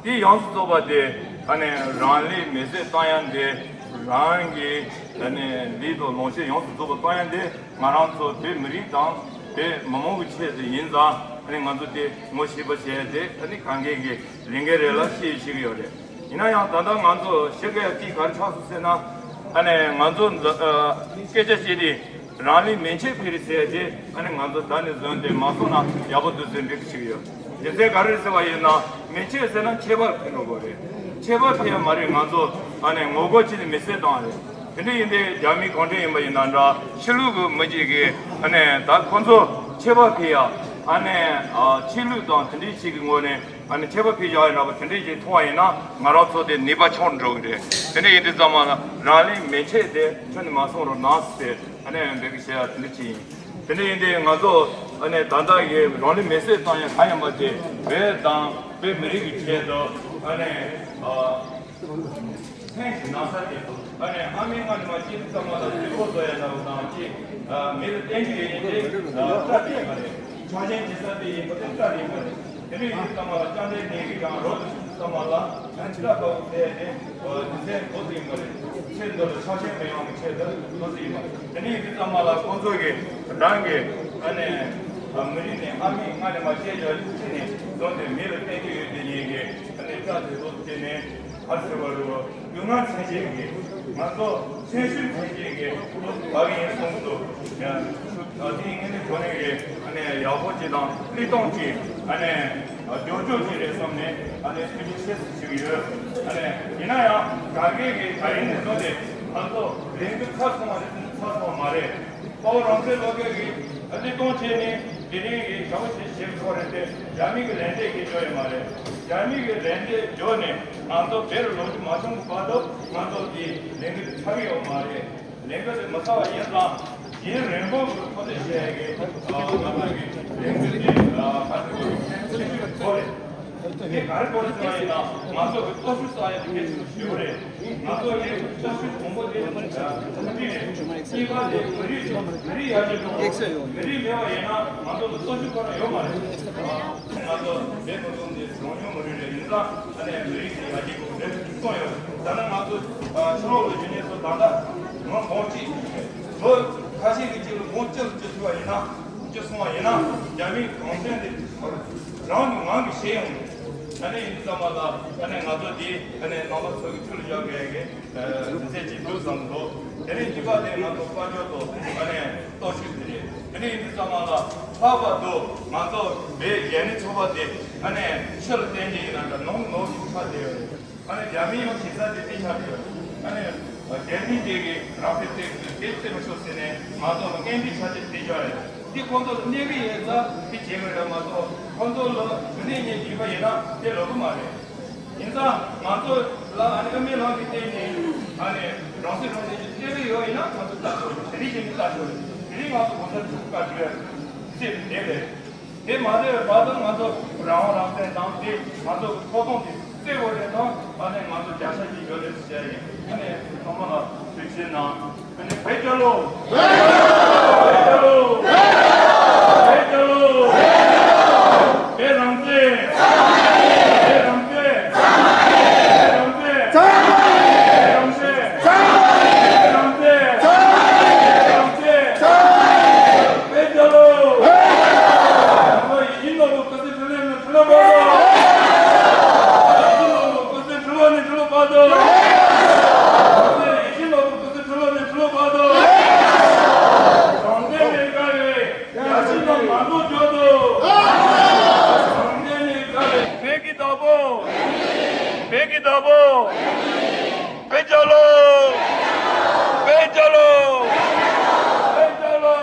དེ་ཡོངས་སུ་རྫོགས་པ་དེ་ད་ནི་རང་ལུས་མེར་སྲེག་བཏང་ཡ་དེ། རང་གི་ད་ནི་ལུས་དང་ལོངས་སྤྱོད་ཡོངས་སུ་རྫོགས་པ་བཏང་ཡ་དེ། ང་རང་ཚོ་བོད་མི་རིགས་དང་བོད་མི་མང་གི་ཆེད་དུ་ཡིན་ཙང་། ཨ་ནི་ང་ཚོ་དེ་ངོ་ཤེས་པ་བྱས་ཏེ། ཨ་ནི་གང་གས་ཀྱི་ལས་འགན་རེད་ལ་ཤེས་ཤེས་ཀྱི་ཡོད་རེད། ཡིན་ན་ཡང་ད་ལྟ་ང་ཚོ་ཤེས་དགོས་ཡ་གཅིག་ག་རེ་ཆགས་སོང་ཟེར་ན། ཨ་ནི་ང་ཚོ་འཛ་ཨ་སྐད་ཆ་བཤད་དུས་རང་ལུས་མེ་མཆོད་ཕུལ་རེད་ཟེར་ཏེ། ཨ་ནི་ང་ཚོ་ད་ནས་བཟུང་སྟེ་མ་སོང་ན་ཡག་པོ་འདུག་ཟེར་འདྲི་གི་ཞིག་ཡོད། རྒྱུ་མཚན་ག་རེ་རེད་ཟེར་བ་ཡིན་ན། མི་ཆོས་ཟེར་ན་ཆོས་པར་ཕན་འགྲོ་དགོས་རེད། ཆོས་པར་ཕན་ཡ་མ་རེད། ང་ཚོ་ཨ་ནི་ངོ་རྒོལ་བྱས་ནས་མི་བསད་བཏང་རེད། དེ་འདྲ་ཡིན་དུས་རྒྱ་མི་གུང་ཁྲན་ཡིན་པ་ཡིན་ན་འདྲ། ཕྱི་ལུགས་ཀྱི་མི་གཅིག་གིས་ཨ་ནི་ད་ཁོ་ཚོ་ཆོས་པར་ཕན་ཡ། ཨ་ནི་ཨ་ཆོས་ལུགས་དང་དེ་འདྲའི་ཞིག་གི་ངོས་ནས་ཨ་ནི་ཆོས་པར་ཕན་བཞག་ཡོད་འདྲ་པོ་དེ་འདྲའི་ཞིག་མཐོང་བ་ཡིན་ན། ང་རང་ཚོ་དེ་ནུས་པ་ཆུང་འགྲོ་གི་རེད། དེ་འདྲ་ཡིན་དུས་ཙམ་པ་ལ་རང་ལུས་མེ་མཆོད་དེ་ཁྱོན་ནས་མ་སོང་རོགས་གནང་ཟེར། ཨ་ནི་འབོད་སྐུལ་བྱེད་ཡ་དེ་འདྲ་ཅིག་ཡིན། དེ་འདྲ་ཡིན་དུས་ང་ཚོ་ཨ་ནི་ད་ལྟ་གི་རང་ལུས་མེ་བསྲེགས་བཏང་ཡ་གང་ཡིན་པ་དེ་བོད་དང་བོད་མི་རིགས་ཀྱི་ཆེད་དུ་ཨ་ནི་ཨ་ལྷན་ཞིག་གནང་ས་དེ། ཨ་ནི་ཨ་མའི་མངལ་ནས་མ་སྐྱེས་ཙམ་པ་ལ་དུས་འཁོར་བཟོ་ཡ་ན་བུ་དང་ཅིག་མི་ལ་བསྟན་རྒྱུ་ཡིན་ཏེ་སྐྲ་དེ་ཡིན་པ་རེད། ཆགས་ཞེན་བྱེད་ས་དེ་ཡིན་པ་དེ་སྐྲ་དེ་ཡིན་པ་རེད། དེ་འདྲ་ཡིན་ཙམ་པ་ལ་སྐྲ་འདྲའི་ནད་ཀྱིས་ཀྱང་རོ་དུ་ཙམ་པ་ལ་སྐྲ་དཀར་པོ་དེ་དེ་དུས་ཚོད་འགོ་ཚུགས་ཡིན་པ་རེད། ཚེ་འདི་ལ་ཆགས་ཞེན་མི་ཡོང་བའི་ཆེད་དུ་འགོ་ཚུགས་ཡིན་པ་རེད། དེ་འདྲ་ཡིན་ཙམ་པ་ལ་ཁོང་ཚོ་གིས་རང་གི་ཨ་ནི་མི་རིགས་ནས་ཨ་མའི་མངལ་ནས་མ་སྐྱེས་ཡོད་ཅི་ནས་བཟུང་སྟེ་མི་ལ་བསྟན་གྱི་ཡོད་དེ་ཉིད་ཀྱི་ཨ་ནི་སྐྲ་དེ་ཚོ་དེ་ནས། ཨ་ཟེར་བ་རུ་ཡུལ་ངག་མཚན་བཅས་ཀྱི་ང་ཚོ་མཚན་ཤུལ་མཚན་བཅས་ཀྱི་བབ་ཡིན་གསུངས་འདུག། ཡང་ད་ཐེངས་ངེད་ནི་གོ་ནས་ཀྱི་ཨ་ནི་ཡག་པོ་ཅིག་དང་བློས་གཏོང་ཅིག་ཨ་ནི་མགྱོགས་མགྱོགས་ཅིག་རེད་བསམ་ནས་ཨ་ནི་ཐུགས་རྗེ་ཆེ་ཞུ་གི་ཡོད། ཨ་ནི་ཡིན་ན་ཡང་ག་གེ་གི་ད་ཡིན་ནས་བཟོ་སྟེ་ང་ཚོ་ལས་འགུལ་ཚར་སོང་བ་རེད། ཚར་སོང་བ་མ་རེད། དཔའ་བོ་རང་བཙན་སློབ་དགེ་གིས་བློས་གཏོང་བྱས་ནས་དེ་རིང་གི་ཞྭ་མོ་ཆེ་བྱེད་དགོས་རེད་དེ། རྒྱ་མི་གི་ལན་འདེབས་ཀྱིས་འཇོག་ཡོད་མ་རེད། རྒྱ་མི་གི་ལན་འདེབས་འཇོག་ནས་ང་ཚོ་བོད་ལ་ལོ་རྒྱུས་མ་བྱུང་གི་བར་དུ་ང་ཚོ་གི་ལས་འགུལ་དེ་ཚར་གི་ཡོད་མ་རེད། ལས་འགུལ་དེ་མ་ཚར་བ་ཡིན་ཙང་ཡུན་རིང་པོ་གི་ཐོག་ནས་བྱས་ཀྱི་ང་ཚོ་གི་ལས་འགུལ་དེ་ག་ཚོད་གོ་རེད། དེ་ག་རེ་གོ་རེད་ཟེར་བ་ཡིན་ན་ང་ཚོ་གི་སྟོབས་ཤུགས་བསགས་ཡ་དེ་གལ་ཆེན་པོ་ཞེ་པོ་རེད། ང་ཚོ་ལས་སྟོབས་ཤུགས་གོང་པོ་དེ་ཐུབ་ཀྱི་རེད། གཉིས་པ་དེ་མི་རིགས་མི་རིགས་ཡར་རྒྱས་འགྲོ་དགོས། མི་རིགས་མེད་པ་ཡིན་ན་ང་ཚོ་ལ་སྟོབས་ཤུགས་ཁོ་ན་ཡོད་མ་རེད། ང་ཚོ་བོད་མི་རིགས་འདི་གྲངས་ཉུང་མི་རིགས་རེད། ཡིན་ཙང་ཨ་ནི་མི་རིགས་དེ་ཡར་རྒྱས་དགོས་རེད་གསུངས་ཡོད། ད་ནི་ང་ཚོ་ཕྱི་ལོགས་ལ་ཡོད་མཁན་ཚོ་ད་ལྟ་ང་གོང་གཅིག་ལོ་ཁ་ཤས་ཀྱི་རྗེས་ལ་གོང་གཅིག་ལ་བཅུ་ཐུབ་པ་ཡིན་ན་བཅུ་སོང་བ་ཡིན་ན་རྒྱ་མིའི་གུང་ཁྲན་དེ་རང་གི་ངང་གིས་ཤེས་ཡོང་གི་རེད། ཨ་ནི་ཡིན་དུས་ཙམ་པ་ལ་ཨ་ནི་ང་ཚོ་དེ་ཨ་ནི་ནང་པ་ཚོ་གི་ཐུགས་ལ་འཇགས་དགོས་ཡ་གི་འཛིན་ཚད་ཅིག་འདུག་བསམ་འདུག། དེ་ནས་གཉིས་པ་དེ་ང་ཚོ་དཔལ་འབྱོར་དང་ཨ་ནི་སྟོབས་ཤུགས་དེ་རེད། དེ་ནས་ཡིན་དུས་ཙམ་པ་ལ་ལྷག་པར་དུ་ང་ཚོ་བོད་རྒྱལ་ནས་ཚོགས་པ་དེ་ཨ་ནི་ཕྱི་ལ་བསྟན་གྱི་ཡིན་ན་འདྲ་ནང་ནང་གི་ཆགས་བསྡད་ཡོད་རེད། ཨ་ནི་རྒྱ་མིའི་ཡང་ཞེ་ས་དེ་དེ་ཆགས་ཡོད། ཨ་ནི་རྒྱལ་ནི་དེ་གི་རང་སྲིད་དེ་དེ་རྩེ་མི་ཆོག་ཟེར་ནས་ང་ཚོ་ལ་འགན་འཁྲི་ཆ་ཆེ་དེ་ཆགས་རེད། དེ་ཁོང་ཚོ་ལ་གནས་གི་ཡོད་ཙང་དེ་བྱེད་གི་རེད་མ་གཏོགས་ཁོང་ཚོ་ལ་དུས་ནས་ཉེ་ཡིན་པ་ཡིན་ན་དེ་ལོག་གི་མ་རེད། ཡིན་ཙང་ང་ཚོ་ལ་ཨ་ནི་ཨ་མའི་ལག་གི་སྟེང་ནས་ཨ་ནི་རང་སྲིད་རང་བདེན་གྱི་གནས་གི་ཡོད་ཡིན་ན་ང་ཚོ་ལྟ་ཆོག་རེད། དེ་རིང་བྱས་ནས་ལྟ་ཆོག་རེད། དེ་རིང་ང་ཚོ་གོང་ས་མཆོག་བཀའ་བརྒྱུད་རེད། སྲིད་དེ་རེད། དེ་མ་རེད་བར་དུ་ང་ཚོ་རང་དབང་རང་བཙན་དང་དེ་ང་ཚོ་གི་ཐོབ་ཐང་དེ་རྩོད་དགོས་རེད་དང་ཨ་ནི་ང་ཚོ་རྒྱལ་ས་ཅིག་ཡོད་རེད་ཟེར་ཡིན། ཨ་ནི་ཚང་མ་ལ་ཐུགས་རྗེ་གནང་། ཨ་ནི་བོད་རྒྱལ་ལོ། བོད་རྒྱལ་ལོ། བོད་རྒྱལ་ལོ། བོད་རང་བཙན། བོད་རང་བཙན། བོད་རང་བཙན། བོད་རང་བཙན། བོད་རང་བཙན། བོད་རང་བཙན། བོད་རྒྱལ་ལོ། ང་ཚོ་ཡིད་བཞིན་ནོར་བུ་སྐུ་ཚེ་ཁྲི་ལོ་ནས་ཁྲི་ལོ་བར་དུ། ཡིད་བཞིན་ནོར་བུ་སྐུ་ཚེ་ཁྲི་ལོ་ནས་ཁྲི་ལོ་བར་དུ། ང་ཚོ་ཡིད་བཞིན་ནོར་བུ་སྐུ་ཚེ་ཁྲི་ལོ་ནས་ཁྲི་ལོ་བར་དུ། རང་བཙན་མེད་དཀའ་བའི་རྒྱལ་སྤྱི་དང་མ་འགྲོ་འགྱུར་དུ། རང་བཙན་མེད་དཀའ་བའི་བོད་ཀྱི་བདག་པོ། བོད་ཀྱི་བདག་པོ། བོད་རྒྱལ་ལོ། བོད་རྒྱལ་ལོ། བོད་རྒྱལ་ལོ།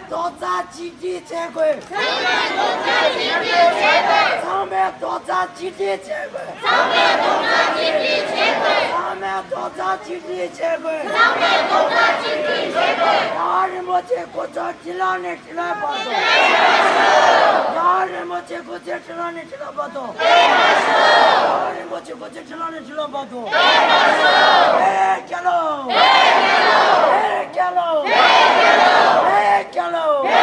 རྡོག་རྩ་གཅིག་སྒྲིལ་བྱེད་དགོས། ཚང་མས་རྡོག་རྩ་གཅིག་སྒྲིལ་བྱེད་དགོས། ཚང་མས་རྡོག་རྩ་གཅིག་སྒྲིལ་བྱེད་དགོས། ཚང་མས་རྡོག་རྩ་གཅིག་སྒྲིལ་བྱེད་དགོས། ཚང་མས་རྡོག་རྩ་གཅིག་སྒྲིལ་བྱེད་དགོས། རྒྱལ་བ་རིན་པོ་ཆེ་སྐུ་ཚེ་ཁྲི་ལོ་ནས་ཁྲི་ལོ་བར་དུ། རྒྱལ་བ་རིན་པོ་ཆེ་སྐུ་ཚེ་ཁྲི་ལོ་ནས་ཁྲི་ལོ་བར་དུ། རྒྱལ་བ་རིན་པོ་ཆེ་སྐུ་ཚེ་ཁྲི་ལོ་ནས་ཁྲི་ལོ་བར་དུ། བོད་རྒྱལ་ལོ། བོད་རྒྱལ་ལོ། བོད་རྒྱལ་ལོ། བོད་རྒྱལ་ལོ།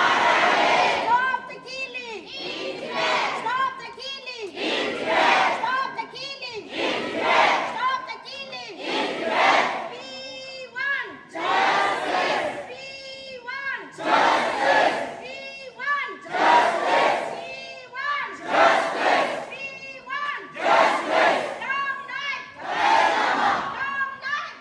Stop the killing! Stop the killing! Stop the killing! Stop the killing! We want justice! We want justice! We want justice! We want justice! We want justice! Long life! Long life!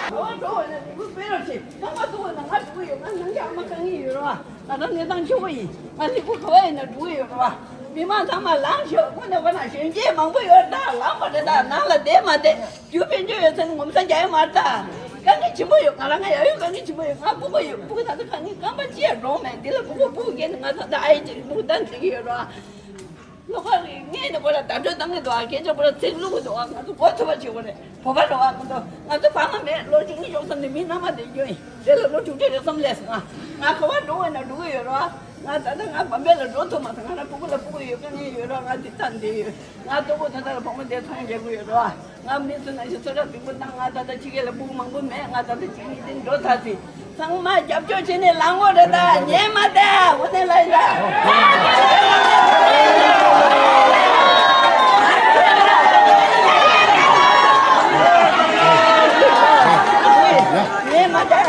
འགྲོ་བ་འགྲོ་བ་ཡིན་ན་ལུས་པོ་སྤེལ་རོགས་བྱེད། རྐང་པ་གཏུབ་པ་ན་ང་འགྲོ་གི་ཡོད། ང་ནང་གི་ཨ་མ་དཀའ་ངལ་ཡོད་རེད་བ། ང་རང་གནས་སྟངས་སྐྱོ་པོ་ཡིན། ང་ལུས་པོ་ག་བ་ཡིན་ན་འགྲོ་གི་ཡོད་རེད་བ། མི་མང་ཚང་མ་ལངས་ཤོག་ཁོ་ནས་བ་ན་གཞོན་སྐྱེས་མང་པོ་ཡོད་ད། ལངས་པ་རེད་ད། ནང་ལ་བསྡད་མ་བསྡད། རྒྱུ་དཔལ་འབྱོར་ཡོད་ཚད་ནི་ངོ་མཚར་རྒྱག་ཡ་མ་རེད་ད། དཀའ་ངལ་ཆེན་པོ་ཡོད། ང་རང་ང་ཡ་ཡོད་དཀའ་ངལ་ཆེན་པོ་ཡོད། ང་སྤུ་གུ་ཡོད། སྤུ་གུ་ད་ལྟ་ག་ནས་རྐང་པ་གཅིག་ཡང་འགྲོ་མེད། འདི་ལ་སྤུ་གུ་སྤུ་གུ་སྐྱེས་ནས་ང་ད་ལྟ་ཨ་ཡེ་ཅིག་སྤུ་གུ་ད་འཛིན་གྱི་ཡོད་རེད་བ། ལོ་ཁ་རེ་ངས་ནི་ཁོ་ལ་བརྡ་སྤྲོད་བཏང་གི་འདུག་ཨ། སྐད་ཆ་ཁོ་ལ་ཚིག་བླུག་གི་འདུག་ཨ། ང་ཚོ་མགོ་ཚོས་པ་བྱེད་དགོས་རེད། བོད་པ་རེད་བ། ང་ཚོ་ང་ཚོ་ཕ་མ་མེད། ལོ་བཅུ་གཉིས་ཤོག་ཙམ་ནས་མི་མནའ་མ་དེ་ཡོད་ཡིན། དེ་ལ་ལོ་དྲུག་ཁྲི་རེ་ཙམ་སླེབས་སོང་ཨ། ང་ག་པར་འགྲོ་དགོས་ན་འགྲོ་གི་ཡོད་རེད་བ། ང་ད་ལྟ་ང་བམ་པེ་ལ་འགྲོ་ཐུབ་མ་སོང་། ང་རང་སྤུ་གུ་ལ་སྤུ་གུ་ཡོད། དཀའ་ངལ་ཡོད་རེད་བ། ང་འདི་ལྟ་འདི་ཡོད། ང་ལྟོ་གོས་ད་ལྟ་ལ་བོགས་མ་དེ་ཚང་རྒྱག་གི་ཡོད་རེད་བ། ང་མི་ཚོ་ནང་བཞིན་གསོལ་ཇ་ཕྲུག་པོ་བཏང་། ང་ད་ལྟ་ཕྱི་རྒྱལ་ལ་སྤུ་གུ་མང་པོ་མེད། ང་ད་ལྟ་གཅིག་གཉིས་དེ་འགྲོ་ཚར་ཟིན། ཚང་མ་རྒྱབ་སྐྱོར་བྱས་ནས་ལངས་དགོས་རེད་ད། ཉན་མ་བསྡད། འོ་ནས་ལ་ཡིན་ད། ཉན་མ་བསྡད།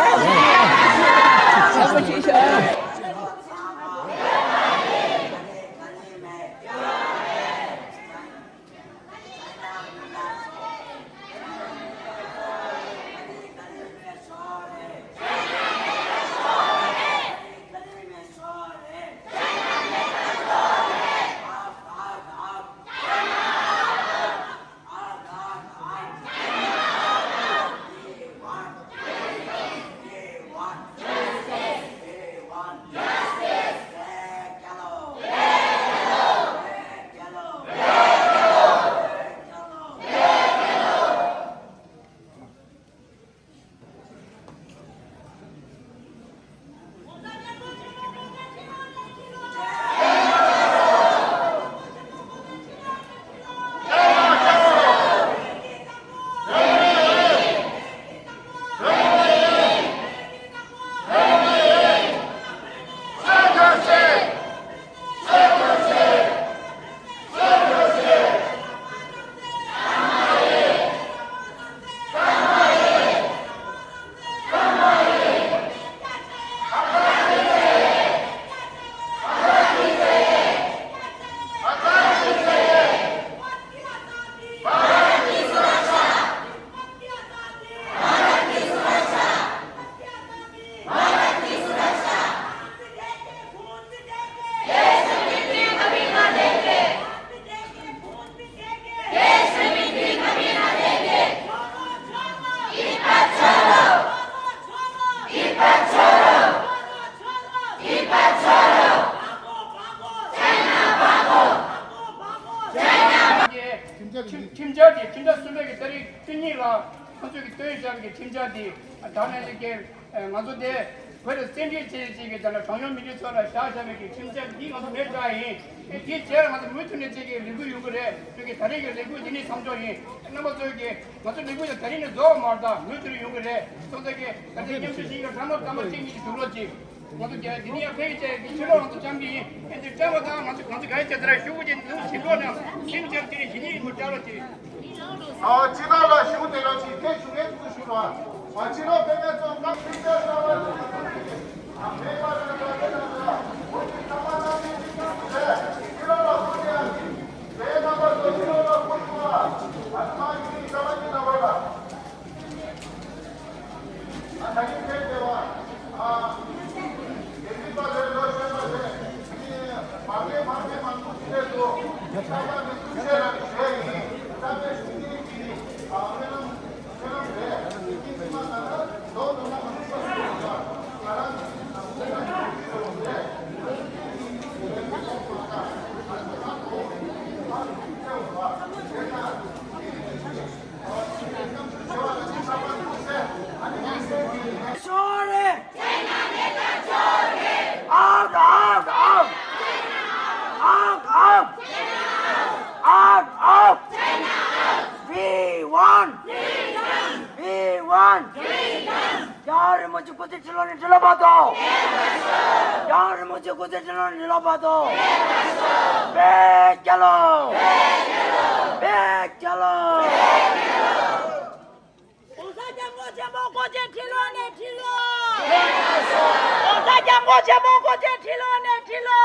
ཡག་པོ་བྱས་ཤོག་ཁྲིམས་འཆར་དེ་ཁྲིམས་འཆར་གསུམ་པའི་གི་ཏ་རིག་བཅུ་གཉིས་ལ་ཁོ་ཚོས་ཀྱི་བཏོན་བཞག་གི་ཁྲིམས་འཆར་དེ་དྲང་གནས་ཅིག་གི་ང་ཚོ་དེ་བོད་ལ་བཙན་ཁྲིད་བྱས་ཅིག་གི་དེ་ལ་གྲངས་ཉུང་མི་རིགས་ཚོ་ལ་བཞག་བཞག་པའི་གི་ཁྲིམས་འཆར་འདི་ང་ཚོ་མེད་དྲག་ཡིན། དེའི་རྗེས་ལ་ང་ཚོ་མུ་མཐུད་ནས་ཅིག་གི་ལས་འགུལ་ཡོང་གི་རེད། ཁྱོད་ཀྱི་ད་རེས་ཀྱི་ལས་འགུལ་འདི་ནི་མཚམས་འཇོག་ཡིན། རྣམ་པ་ཚོས་ཀྱི་ང་ཚོ་ལས་འགུལ་དེ་ད་རེས་ནས་རྫོགས་མ་རེད། ད་མུ་མཐུད་ཡོང་གི་རེད། སོང་ཙང་གི་ད་ལྟའི་མཉམ་ཞུགས་བྱེད་ཀྱི་འདྲ་མོ་སྐར་མ་གཅིག་གཉིས་ཀྱི་འདུག་ལོ་ཅིག་ང་ཚོ་རྒྱ་དེ་ནས་ཡང་ཕེབས་བྱས་ཀྱི་ཕྱི་ལོགས་ང་ཚོ་བཅར་གྱི་ཡིན། ཨེ་འདི་བཅར་བ་དང་ང་ཚོ་ང་ཚོ་ག་རེ་བྱས་ཙང་ཞུ་དགོས་ཀྱི་འདུག་ཞིབ་ལོག་ནང་ཁྲིམས་འཆར་དེ་ནས་གཞི་ནས་ཡིན་པ་བཅར་རོགས་གྱིས། ཨ་ཕྱི་ལོགས་ལ་ཞུ་བདེ་རོགས་གྱིས། དེ་ཞུ་མཁན་ཚོ་ཞུ་རོགས། ཨ་ཕྱི་ལོགས་ཕེབས་མཁན་ཚོ་ཁྲིམས་འཆར་གསར་པ་དེ་ཚོ་ཞུ་གི་ཨ་མེད་པ་ར་ར་ར་ར་ར་བོད་ཀྱི་ཚང་མ་རྣམ་པའི་ཁྲིམས་འཆར་ཞུ་རེད། ཕྱི་ལོགས་ལ་ཁོ་དེ་ཡང་ཞིག་དེའི་རྣམ་པ་ཚོ་ཕྱི་ལོགས་ལ་ཁོ་ཞུ་བ། ཨ་ཚང་མ་ཡིན་གསར་པ་ཅིག་ལ་བར་ལ། Out, out, out! Out, out! Out, out! We want! We want! རྒྱལ་བ་རིན་པོ་ཆེ་སྐུ་ཚེ་ཁྲི་ལོ་ནས་ཁྲི་ལོ་བར་དུ། རྒྱལ་བ་རིན་པོ་ཆེ་སྐུ་ཚེ་ཁྲི་ལོ་ནས་ཁྲི་ལོ་བར་དུ། བོད་རྒྱལ་ལོ། བོད་རྒྱལ་ལོ། ༸གོང་ས་༸སྐྱབས་མགོན་ཆེན་པོ་སྐུ་ཚེ་ཁྲི་ལོ་ནས་ཁྲི་ལོ། ༸གོང་ས་༸སྐྱབས་མགོན་ཆེན་པོ་སྐུ་ཚེ་ཁྲི་ལོ་ནས་ཁྲི་ལོ།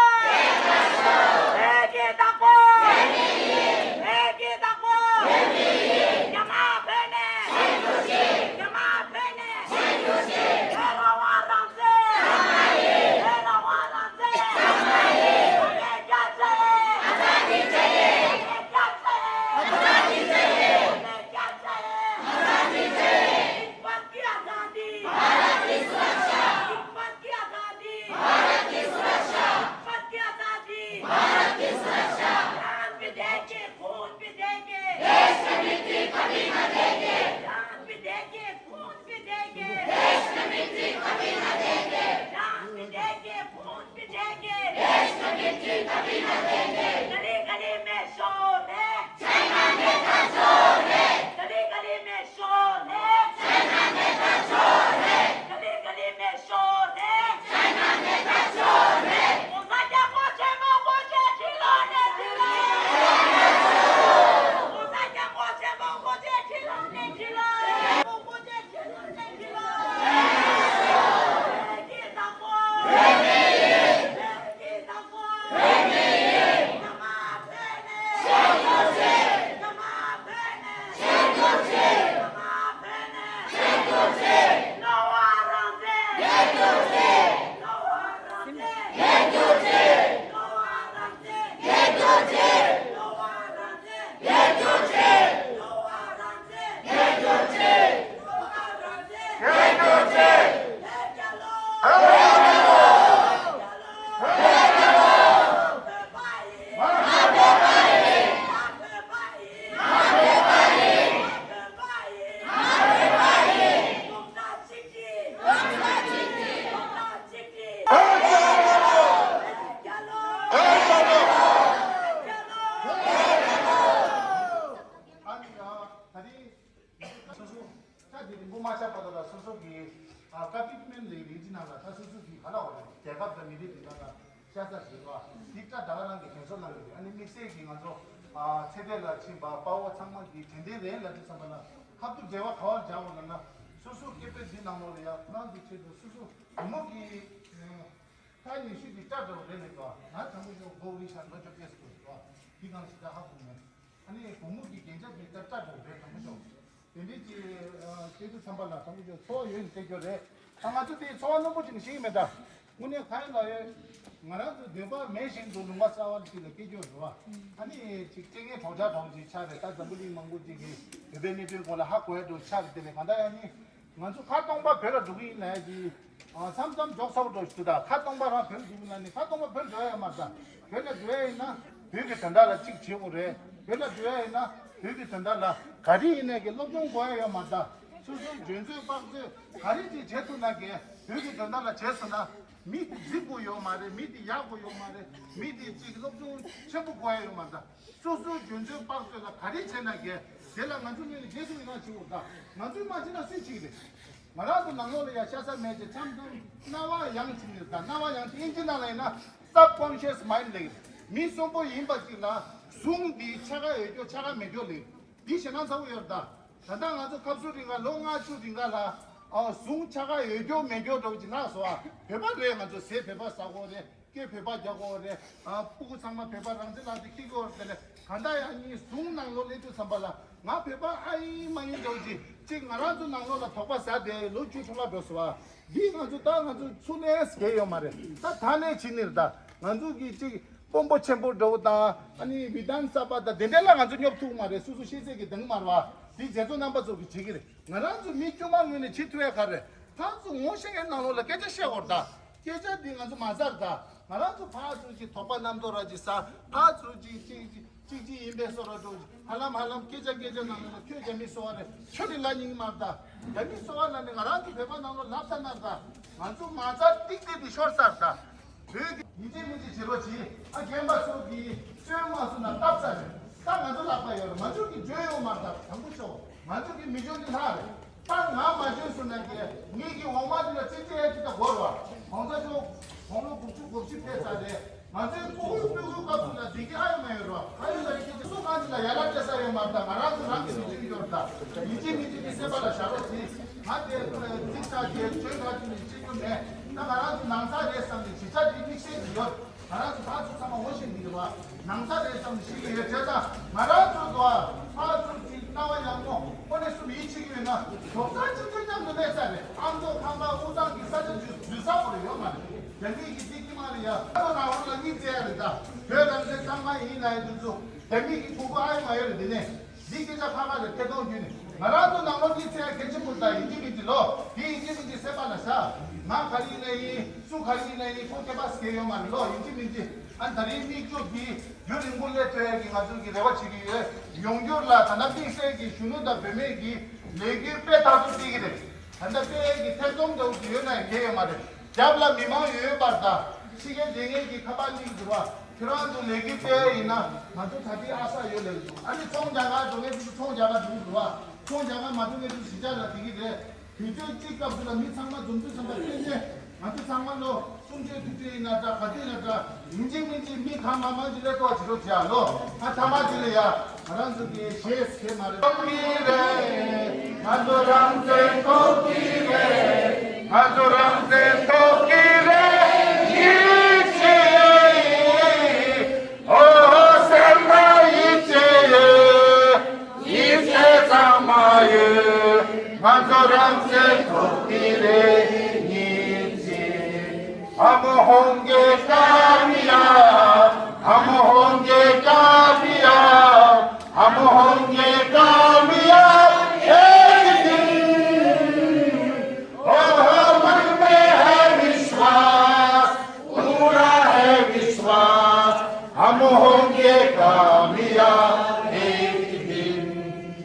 བོད་ཀྱི་བདག་པོ། བོད་ཀྱི་བདག་པོ། རྒྱ་དམར་བོད་ནས། རྒྱ་དམར་བོད་ནས། བོད་རང་དབང་རང་བཙན། བོད་རང་དབང་རང་བཙན། རྒྱལ་བ་རིན་པོ་ཆེ། རྒྱལ་བ་རིན་པོ་ཆེ། ཨ་ཛ་དི་ཆ་ཧེ། ཨ་ཛ་དི་ཆ་ཧེ། ཨིན་ཕན་ཀི་ཨ་ཛ་དི། ཨིན་ཕན་ཀི་ཨ་ཛ་དི། ཨིན་ཕན་ཀི་ཨ་ཛ་དི། ཨིན་ཕན་ཀི་ཨ་ཛ་དི། ཇཱན་བི་དེ་གེ། ཁུན་བི་དེ་གེ། དེཤ་གི་མིཊི་ཁ་བི་ན་དེ་གེ། ཇཱན་བི་དེ་གེ། ཁུན་བི་དེ་གེ། དེཤ་གི་མིཊི་ཁ་བི་ན་དེ་གེ། ཇཱན་བི་དེ་གེ། ཁུན गली गली में शोर है। चाइना नेता चोर है। गली गली में शोर है। चाइना नेता चोर है। गली गली में शोर है। चाइना नेता चोर है। ༸གོང་ས་༸སྐྱབས་མགོན་ཆེན་པོ་སྐུ་ཚེ་ཁྲི་ལོ་ནས་ཁྲི་ལོ། ༸གོང་ས་༸སྐྱབས་མགོན་ཆེན་པོ་སྐུ་ཚེ་ཁྲི་ལོ་ནས་ཁྲི་ལོ། སྐུ་ཚེ་ཁྲི་ལོ་ནས་ཁྲི་ལོ། བོད་ཀྱི་བདག་པོ། བོད་ཀྱི་བདག་པོ། བོད་ཀྱི། རྒྱ་དམར་བོད་ནས། བཤད་རྒྱུ་བྱེད། རྒྱ་དམར་བོད་ནས། བཤད་རྒྱུ་བྱེད། རྒྱ་དམར་བོད་ནས། བཤད་རྒྱུ་བྱེད། གློ་བ་རང་བཙན། བཤད་རྒྱུ་བྱེད། གློ་བ་རང་བཙན། བཤད་རྒྱུ་བྱེད། གློ་བ་རང་བཙན། བཤད་རྒྱུ་བྱེད། གློ་བ་རང་བཙན། ཨ་ནི་ཡང་ད་རིང་སོ་སོ་ས་དེ་རིང་པོ་མ་ཆགས་པ་ལ་སོ་སོ་གི་ཨ་ཀ་པི་མེན་ལི་རིགས་ནང་ལ་ད་སོ་སོ་གི་ག་ལ་བ་རེད། རྒྱལ་ཁབ་དང་མི་རིགས་དེ་ནང་ལ་ཤ་ཚ་ཞིག་རེད་བ། འདི་ད་ད་ག་རང་གི་དྲན་གསོ་གནང་གི་རེད། ཨ་ནི་དམིགས་བསལ་གྱི་ང་ཚོ་ཨ་ཚེ་འདས་ལ་ཕྱིན་པ་དཔའ་བོ་ཚང་མ་གི་དྲན་རྟེན་རེད་ལབ་དུས་ཙམ་པ་ལ་ཁ་ཐུག་འབྲེལ་བ་ག་བར་སྦྱར་བ་ལབ་ན། སོ་སོ་སྐྱེ་འཕེལ་འདི་ནང་ལོགས་ལ་ཡ་ཁོ་རང་གི་ཆེད་དུ་སོ་སོ་བུ་མོ་གི་ཨ་ཉི་ཤུ་གི་སྐྲ་འདྲ་བོ་རེད་མེད་པ། ང་དང་པོ་ཞོག་མགོ་བོ་རིང་ཤག་ལོ་བཅོ་བརྒྱད་སུ་འགྲོ་ཟེར་བ། འདི་གང་ཞིག་ད་ཧ་གོ་མེད། ཨ་ནི་བུ་མོ་གི་རྒྱན་ཆ་དེ་ལྟར་སྐྲ་འདྲ་བོ་རེད་དང་པོ་ཞོག་དེ་འདྲའི་ཅིག་སྐྱེ་དུས་ཙམ་པ་ལ་དང་པོ་ཞོག་འཚོ་བ་ཡོད་ནས་སྐྱེ་རྒྱུ་རེད། ད་ང་ཚོ་དེའི་འཚོ་བ་རྣོན་པོ་ཅིག་ནས་ཤེས་ཀྱི་མེད་ད། དངོས་གནས་གང་ཡིན་ལབ་ཡོད། ང་རང་ཚོ་འདོད་པ་མེད་བཞིན་དུ་ལུང་པ་གསར་བ་ཅིག་ལ་སྐྱེ་རྒྱུ་རེད་བ། ཨ་ནི་ཅིག་སྐྱེ་ངན་གྲོགས་ཆགས་གྲོགས་ཅིག་ཆགས་རེད། ད་འཛམ་བུ་གླིང་མང་པོ་ཅིག་གིས་བོད་པའི་གནད་དོན་སྐོར་ལ་ཧ་གོ་ཡ་འགྲོ་ཆགས་རེད། དེ་ལས་གང་ལྟར་ཡང་ནི། ང་ཚོ་ཁ་སྟོང་པ་བོད་ལ་འགྲོ་གི་ཡིན་ལབ་ཡ་གི། ཨ་མཚམས་མཚམས་འཇོག་ཚ་པོ་འགྲོ་ཞིག་འདུག་ད་ཁ་སྟོང་པ་རང་བོད་ལ་འགྲོ་གི་ན་ནི་ཁ་སྟོང་པ་བོད་འགྲོ་ཡ་ཡོད་མ་རེད། ད་བོད་ལ་འགྲོ་ཡ་ཡིན་ན་ བོད་ཀྱི་དོན་དག་ལ་གཅིག་བྱེད་དགོས་རེད། བོད་ལ་འགྲོ་ཡ་ཡིན་ན་བོད་ཀྱི་དོན་དག་ལ་ག་རེ་ཡིན་ནའི་གི་སློབ་སྦྱོང་དགོས་ཡ་ཡོད་མ་རེད་ད། སོ་སོའི་འཇོན་ཚོད་དཔག་ཚོད་ག་རེ་ཅིག་བྱེད་ཐུབ་ན་གི་བོད་ཀྱི་དོན་དག་ལ་བྱས་སོང་ན། མི་དེ་རྫིག་པོ་ཡོད་མ་རེད། མི་དེ་ཡག་པོ་ཡོད་མ་རེད། མི་དེ་གཅིག་སློབ་སྦྱོང་ཆེན་པོ་དགོས་ཡ་ཡོད་མ་རེད་ད། སོ་སོའི་འཇོན་ཚོད་དཔག་ཚོད་ལ་ག་རེ་བྱས་ན་གི་དེ་ལ་ང་ཚོ་ངོས་ནས་རྗེས་སུ་ཡི་རང་བྱེད་དགོས་ད། ང་ཚོས་མ་བྱས་ན་སུས་བྱེད་ཀྱི་རེད། ང་རང་ཚོ་ནང་ལོགས་ལ་ཡ་ཤ་ཚ་མེད་ཅེས་འཆམ་མཐུན་སྣང་བ་ཡང་ཅིག་ནི་ད་སྣང་བ་ཡང་ཅིག་ཨིན་ཇི་ནང་ལ་ཡིན་ན་subconscious mind ལེགས་མི་གསོན་པོ་ཡིན་པ་ཅིག་ལ་ཟུངས་འདི་ཆ་ག་ཡོད་རྒྱུ་ཆ་ག་མེད་རྒྱུ་ལེགས་འདི་ཞེ་སྣང་ཚ་བོ་ཡོད་ད། ད་ལྟ་ང་ཚོ་སྐབས་སུ་རིང་ག་ལོ་ལྔ་བཅུ་རིང་ག་ལ་ཨ་ཟུངས་ཆ་ག་ཡོད་རྒྱུ་མེད་རྒྱུ་འདྲ་བོ་ཅིག་ལྷག་སོང་ཨ། བོད་པ་རེད། ང་ཚོ་ཟས་བོད་པ་ཟ་དགོས་རེད། སྐད་བོད་པ་རྒྱག་དགོས་རེད། ཨ་སྤུ་གུ་ཚང་མ་བོད་པ་རང་བཙན་ལག་དེ་ཁྱེར་དགོས་རེད། དེ་ལས་གང་ལྟར་ཡང་ངའི་ཟུངས་ནང་ལོགས་སླེབས་དུས་ཙམ་པ་ལ་ང་བོད་པ་ཨ་ཡིན་མ་ཡིན་འདྲ་བོ་ཅིག་ཅིག་ང་རང་ཚོ་ནང་ལོགས་ལ་དོགས་པ་ཟ་བསྡད་ལོ་བཅུ་འཕྲོ་བརླག་འགྲོ་སོང་བ། འདི་ང་ཚོ་ད་ང་ཚོ་ཚུར་ལན་བསྐྱལ་ཡོད་མ་རེད། ད་ད་ནས་ཕྱི་ནས་རེད་ད། ང་ཚོ་གི་ཅིག་དཔོན་པོ་ཆེན་པོ་འདྲ་བོ་དང་ཨ་ནི་བི་དྷན་ས་བྷ་དང་དེ་འདྲ་ལ་ང་ཚོ་སྙོབ་ཐུབ་མ་རེད། སོ་སོ་ཤེས་ཚད་ཀྱི་འདང་མ་རེད་བ། འདི་རྗེ་བཙུན་རྣམ་པ་ཚོ་གི་བྱེད་ཀྱི་རེད། ང་རང་ཚོ་མི་དཀྱུས་མ་ངོས་ནས་བྱེད་ཐུབ་ཡ་ག་རེད། ཕར་ཚུར་ངོ་ཤེས་མཁན་ནང་ལོགས་ལ་སྐད་ཆ་བཤད་དགོས་རེད་ད། སྐད་ཆ་འདི་ང་ཚོ་མ་ཟ་རེད་ད། ང་རང་ཚོ་ཕར་ཚུར་གྱི་དོགས་པ་རྣམ་རྟོག་ར་ཅིག་ཟ། ཕར་ཚུར་གྱི་གཅིག་གཅིག་གཅིག་གཅིག་ཡིན་པའི་བཟོ་འདྲ་འགྲོ། ཧ་ལམ་ཧ་ལམ་སྐད་ཆ་སྐད་ཆ་ནང་ལོགས་ལ་ཁྱོད་རྒྱ་མི་གསོ་བ་རེད། ཁྱོད་ནི་ལབ་སྙིང་མ་རེད་ད། རྒྱ་མི་གསོ་བ་ལ་ནི་ང་རང་ཚོ་བོད་པ་ནང་ལོགས་ལབ་ས་ན་རེད་ད། ང་ཚོ་མ་རྩ་ཏིག་ཏིག་འདི་ཤོར་ས་རེད་ད། བོད་ཀྱི་ཡིན་གཅིག་མིན་གཅིག་བྱེད་རོགས་གྱིས། ཨ་རྒན་པ་ཚོ་གིས་བཙོན་མ་སོང་ན་སྟབས་ཚ་རེད། ད་ང་ཚོ་ལག་པ་ཡོད་རེད། ང་ཚོ་གི་འཇོན་ཡོད་མ་རེད་ད། དང་པོ་ཤོག་ང་ཚོ་གི་མི་འཇོན་ནི་ལྷག་རེད། ད་ང་མ་འཇོན་སོང་ན་གི་ངེད་ཀྱི་འོག་མ་འདི་ལ་ཙི་ཙི་ཡ་ཅིག་ད་དགོས་རེད་བ། གོང་ས་མཆོག་དགུང་ལོ་དགུ་བཅུ་གོ་བཞི་ཕེབས་ཚར་རེད། ང་ཚོའི་ཕྲུ་གུ་ཕྲུ་གུའི་སྐབས་སུ་ལ་བདེ་སྐྱིད་ཨ་ཡོད་མ་ཡོད་རོགས། ཨ་ཡོད་ལ་ཡོད་ཀྱི་སུ་གང་ཅི་ལ་ཡ་ལ་སྤྲད་ས་ཡོད་མ་རེད་ད། ང་རང་ཚོ་རང་གི་མི་ཚེ་ཡོད་རེད་ད། ཡིན་གཅིག་མིན་གཅིག་གི་སེམས་པ་ལ་བཞག་རོགས་གྱིས། ང་དེ་ཚིག་ཆ་དེ་བྱོས་ཁ་ཅིག་ནས་བྱེད་རྒྱུ་མེད། ད་ང་རང་ཚོ་ནང་ཚ་རེད་བསམ་ནས་གཞིས་ཆགས་དེའི་དམིགས་བསལ་གྱི་ཡོད། ང་རང་ཚོ་ཕར་ཚུར་ཚང་མ་ངོ་ཤེས་འདི་རེད་བ། ནང་ཚ་རེད་བསམ་ནས་ཤེས་ཀྱི་ཡོད་བྱས་ཙང་ང་རང་ཚོ་དོ་ཕར་ཚུར་གྱི་སྣང་བ་ཡག་མོ་ཨོ་ནེ་སུ་མི་ཡིད་ཆེས་ཀྱི་ཡོད་ན་རྡོག་རྩ་གཅིག་སྒྲིལ་མཉམ་དུ་གནས་ས་རེད། ཨ་མདོ་ཁམས་པ་དབུས་གཙང་གི་ས་ཆ་ཇུས་ཇུས་ས་བོ་རེད་ཡོད་མ་རེད། རྒྱ་མིའི་གི་ཏིག་ཏི་མ་རེད་ཡ། ཨ་མདོ་ནང་ལོགས་ལ་གཉིས་བཙལ་ཡ་རེད་ད། བོད་རང་བཙན་གཙང་མ་ཡིན་ལ་ཡ་དུས་ཚོད་རྒྱ་མིའི་གི་ཕྲུ་གུ་ཨ་ཡོད་མ་ཡོད་རེད་འདི་ནས། འདི་སྐད་ཆ་ཁ་ཁ་ལ་ཐད་གཏོང་བརྒྱུད་ནས་ང་རང་ཚོ་ནང་ལོགས་ཀྱི་ཚེ་གལ་ཆེན་པོ་དང་ཡིན་གཅིག་མིན་གཅིག་ལོ། འདི་ཡིན་གཅིག་མིན་གཅིག་སེམས་པ་ལ་བཞག་ང་ག་རེ་ཡིན་ན་ཡིན། སུ་ག་རེ་ཡིན་ན་ཡིན། ཁོ་སྐད་པ་སྐད་ཡོད་མ་རེད་ལོ། ཡིན་གཅིག་མིན་གཅིག་ཨ་ད་རེས་མིག་ཆུ་འདི་རྒྱུན་རིང་པོ་སླེབས་ཐུབ་ཡ་གི་ང་ཚོ་གི་རེ་བ་བྱེད་ཀྱི་ཡོད། ཡོང་རྒྱུར་ལ་ད་ལྟ་དམིགས་བསལ་གྱི་གཞོན་ནུ་དང་བུད་མེད་ཀྱི་ལས་འགུལ་དཔེ་ཐག་ཆོད་སྤེལ་གྱི་རེད། ད་ལྟ་དཔེ་གི་ཐེ་ཚོམ་འདྲ་བོ་ཅིག་ཡོད་ན་ཡང་གལ་ཡོད་མ་རེད། རྒྱབ་ལ་མི་མང་ཡོད་པར་ད་ཕྱི་རྒྱལ་སྡོད་མཁན་གྱི་ཁ་པར་གླིང་འདུག་བ། ཁྱོད་རང་ཚོ་ལས་འགུལ་སྤེལ་ཡིན་ན་ང་ཚོ་ད་ལྟའི་ཨ་ས་ཡོད་ལས་འདུག་ཨ་ནི་ཚོང་རྒྱག་ག་འགྲོ་མཁན་ཚོ་ཚོང་རྒྱག་ག་འགྲོ་གི་འདུག་བ། ཚོང་རྒྱག་ག་མ་འགྲོ་མཁན་ཚོ་གཞིས་ཆགས་ལ་བསྡད་ཀྱི་རེད། དུས་ཚོད་གཅིག་སྐབས་སུ་ལ་མི་ཚང་མ་འཛོམས་དུས་ཙམ་པ་ཕན་ཆད་ང་ཚོ་ཚང་མ་ལོ་གསུམ་བཅུའི་དུས་ཚོད་ཡིན་ན་འདྲ་ག་དུས་ཡིན་ན་འདྲ་ཡིན་གཅིག་མིན་གཅིག་མི་གང་མང་མང་ཅིག་སླེབས་ཐུབ་པ་བྱེད་རོགས་བྱེད་ཨ་ལོ། ཨ་ཐ་མ་དེ་ལ་ཡ། ང་རང་ཚོ་གི་གཞས་ཟེར་མ་རེད། ཐོབ་ཀྱི་རེད། ང་ཚོ་རང་བཙན་ཐོབ་ཀྱི་རེད། ང་ཚོ་རང་བཙན་ཐོབ་ཀྱི་རེད། ཡིད་ཆེས་ཡོད། ཨོ་སེམས་ལ་ཡིད་ཆེས་ཡོད། ཡིད་ཆེས་ཚང་མ་ཡོད། ང་ཚོ་རང་བཙན་ཐོབ་ཀྱི་རེད། ཡིད་ཆེས། हम होंगे कामयाब, हम होंगे कामयाब, हम होंगे कामयाब एक दिन। ओ, मन में है विश्वास, पूरा है विश्वास, हम होंगे कामयाब एक दिन।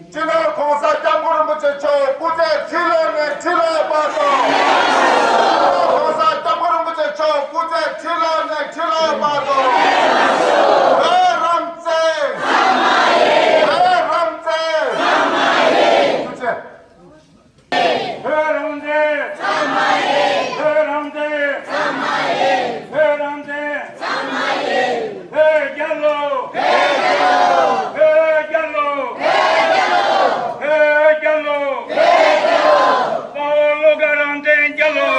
སྤྱི་ནོར་༸གོང་ས་༸སྐྱབས་མགོན་རིན་པོ་ཆེ་མཆོག་སྐུ་ཚེ་ཁྲི་ལོ་ནས་ཁྲི་ལོ་བར་དུ། སྤྱི་ནོར་༸གོང་ས་༸སྐྱབས་མགོན་རིན་པོ་ཆེ་མཆོག་སྐུ་ཚེ་ཁྲི་ལོ་ནས་ཁྲི་ལོ་བར་དུ། བོད་རང་བཙན། བོད་རང་བཙན། ཐུགས་རྗེ་ཆེ། བོད་རང་བཙན། བོད་རང་བཙན། བོད་རང་བཙན། བོད་རྒྱལ་ལོ། བོད་རྒྱལ་ལོ། བོད་རྒྱལ་ལོ། དཔའ་བོ་བློ་དགའ་རང་བཙན་རྒྱལ་ལོ།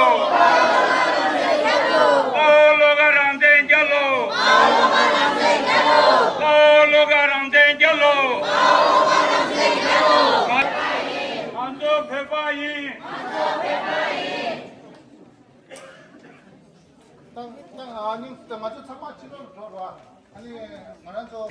དཔའ་བོ་བློ་དགའ་རང་བཙན་རྒྱལ་ལོ། དཔའ་བོ་བློ་དགའ་རང་བཙན་རྒྱལ་ལོ། ང་ཚོ་བོད་པ་ཡིན། ད་ད་ང་ཚོ་ཚང་མ་ཕྱི་ལོགས་འགྲོ་རོགས། ཨ་ནི་ང་རང་ཚོ།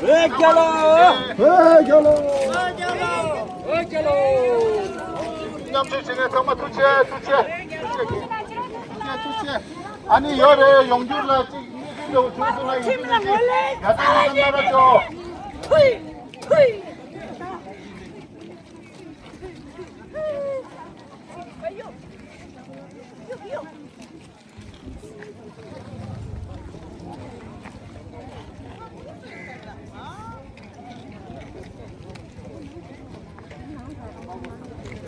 བོད་རྒྱལ་ལོ། བོད་རྒྱལ་ལོ། བོད་རྒྱལ་ལོ། བོད་རྒྱལ་ལོ། མཉམ་ཞུགས་བྱེད་མཁན་ཚང་མ་ཐུགས་རྗེ་ཆེ། ཐུགས་རྗེ་ཆེ། ཐུགས་རྗེ་ཆེ། ཐུགས་རྗེ་ཆེ། ཨ་ནི་ཡོད་རེད། ཡོང་རྒྱུ་ལ་ཅིག་གཉིས་ཤིག་ལོ་ཆུང་སོང་ན་ཡིན་གྱི་མེད་ཀྱི། ཡ་ད་ཡ་ད་ན་ར་ཅོ། ཐུའི་ཐུའི།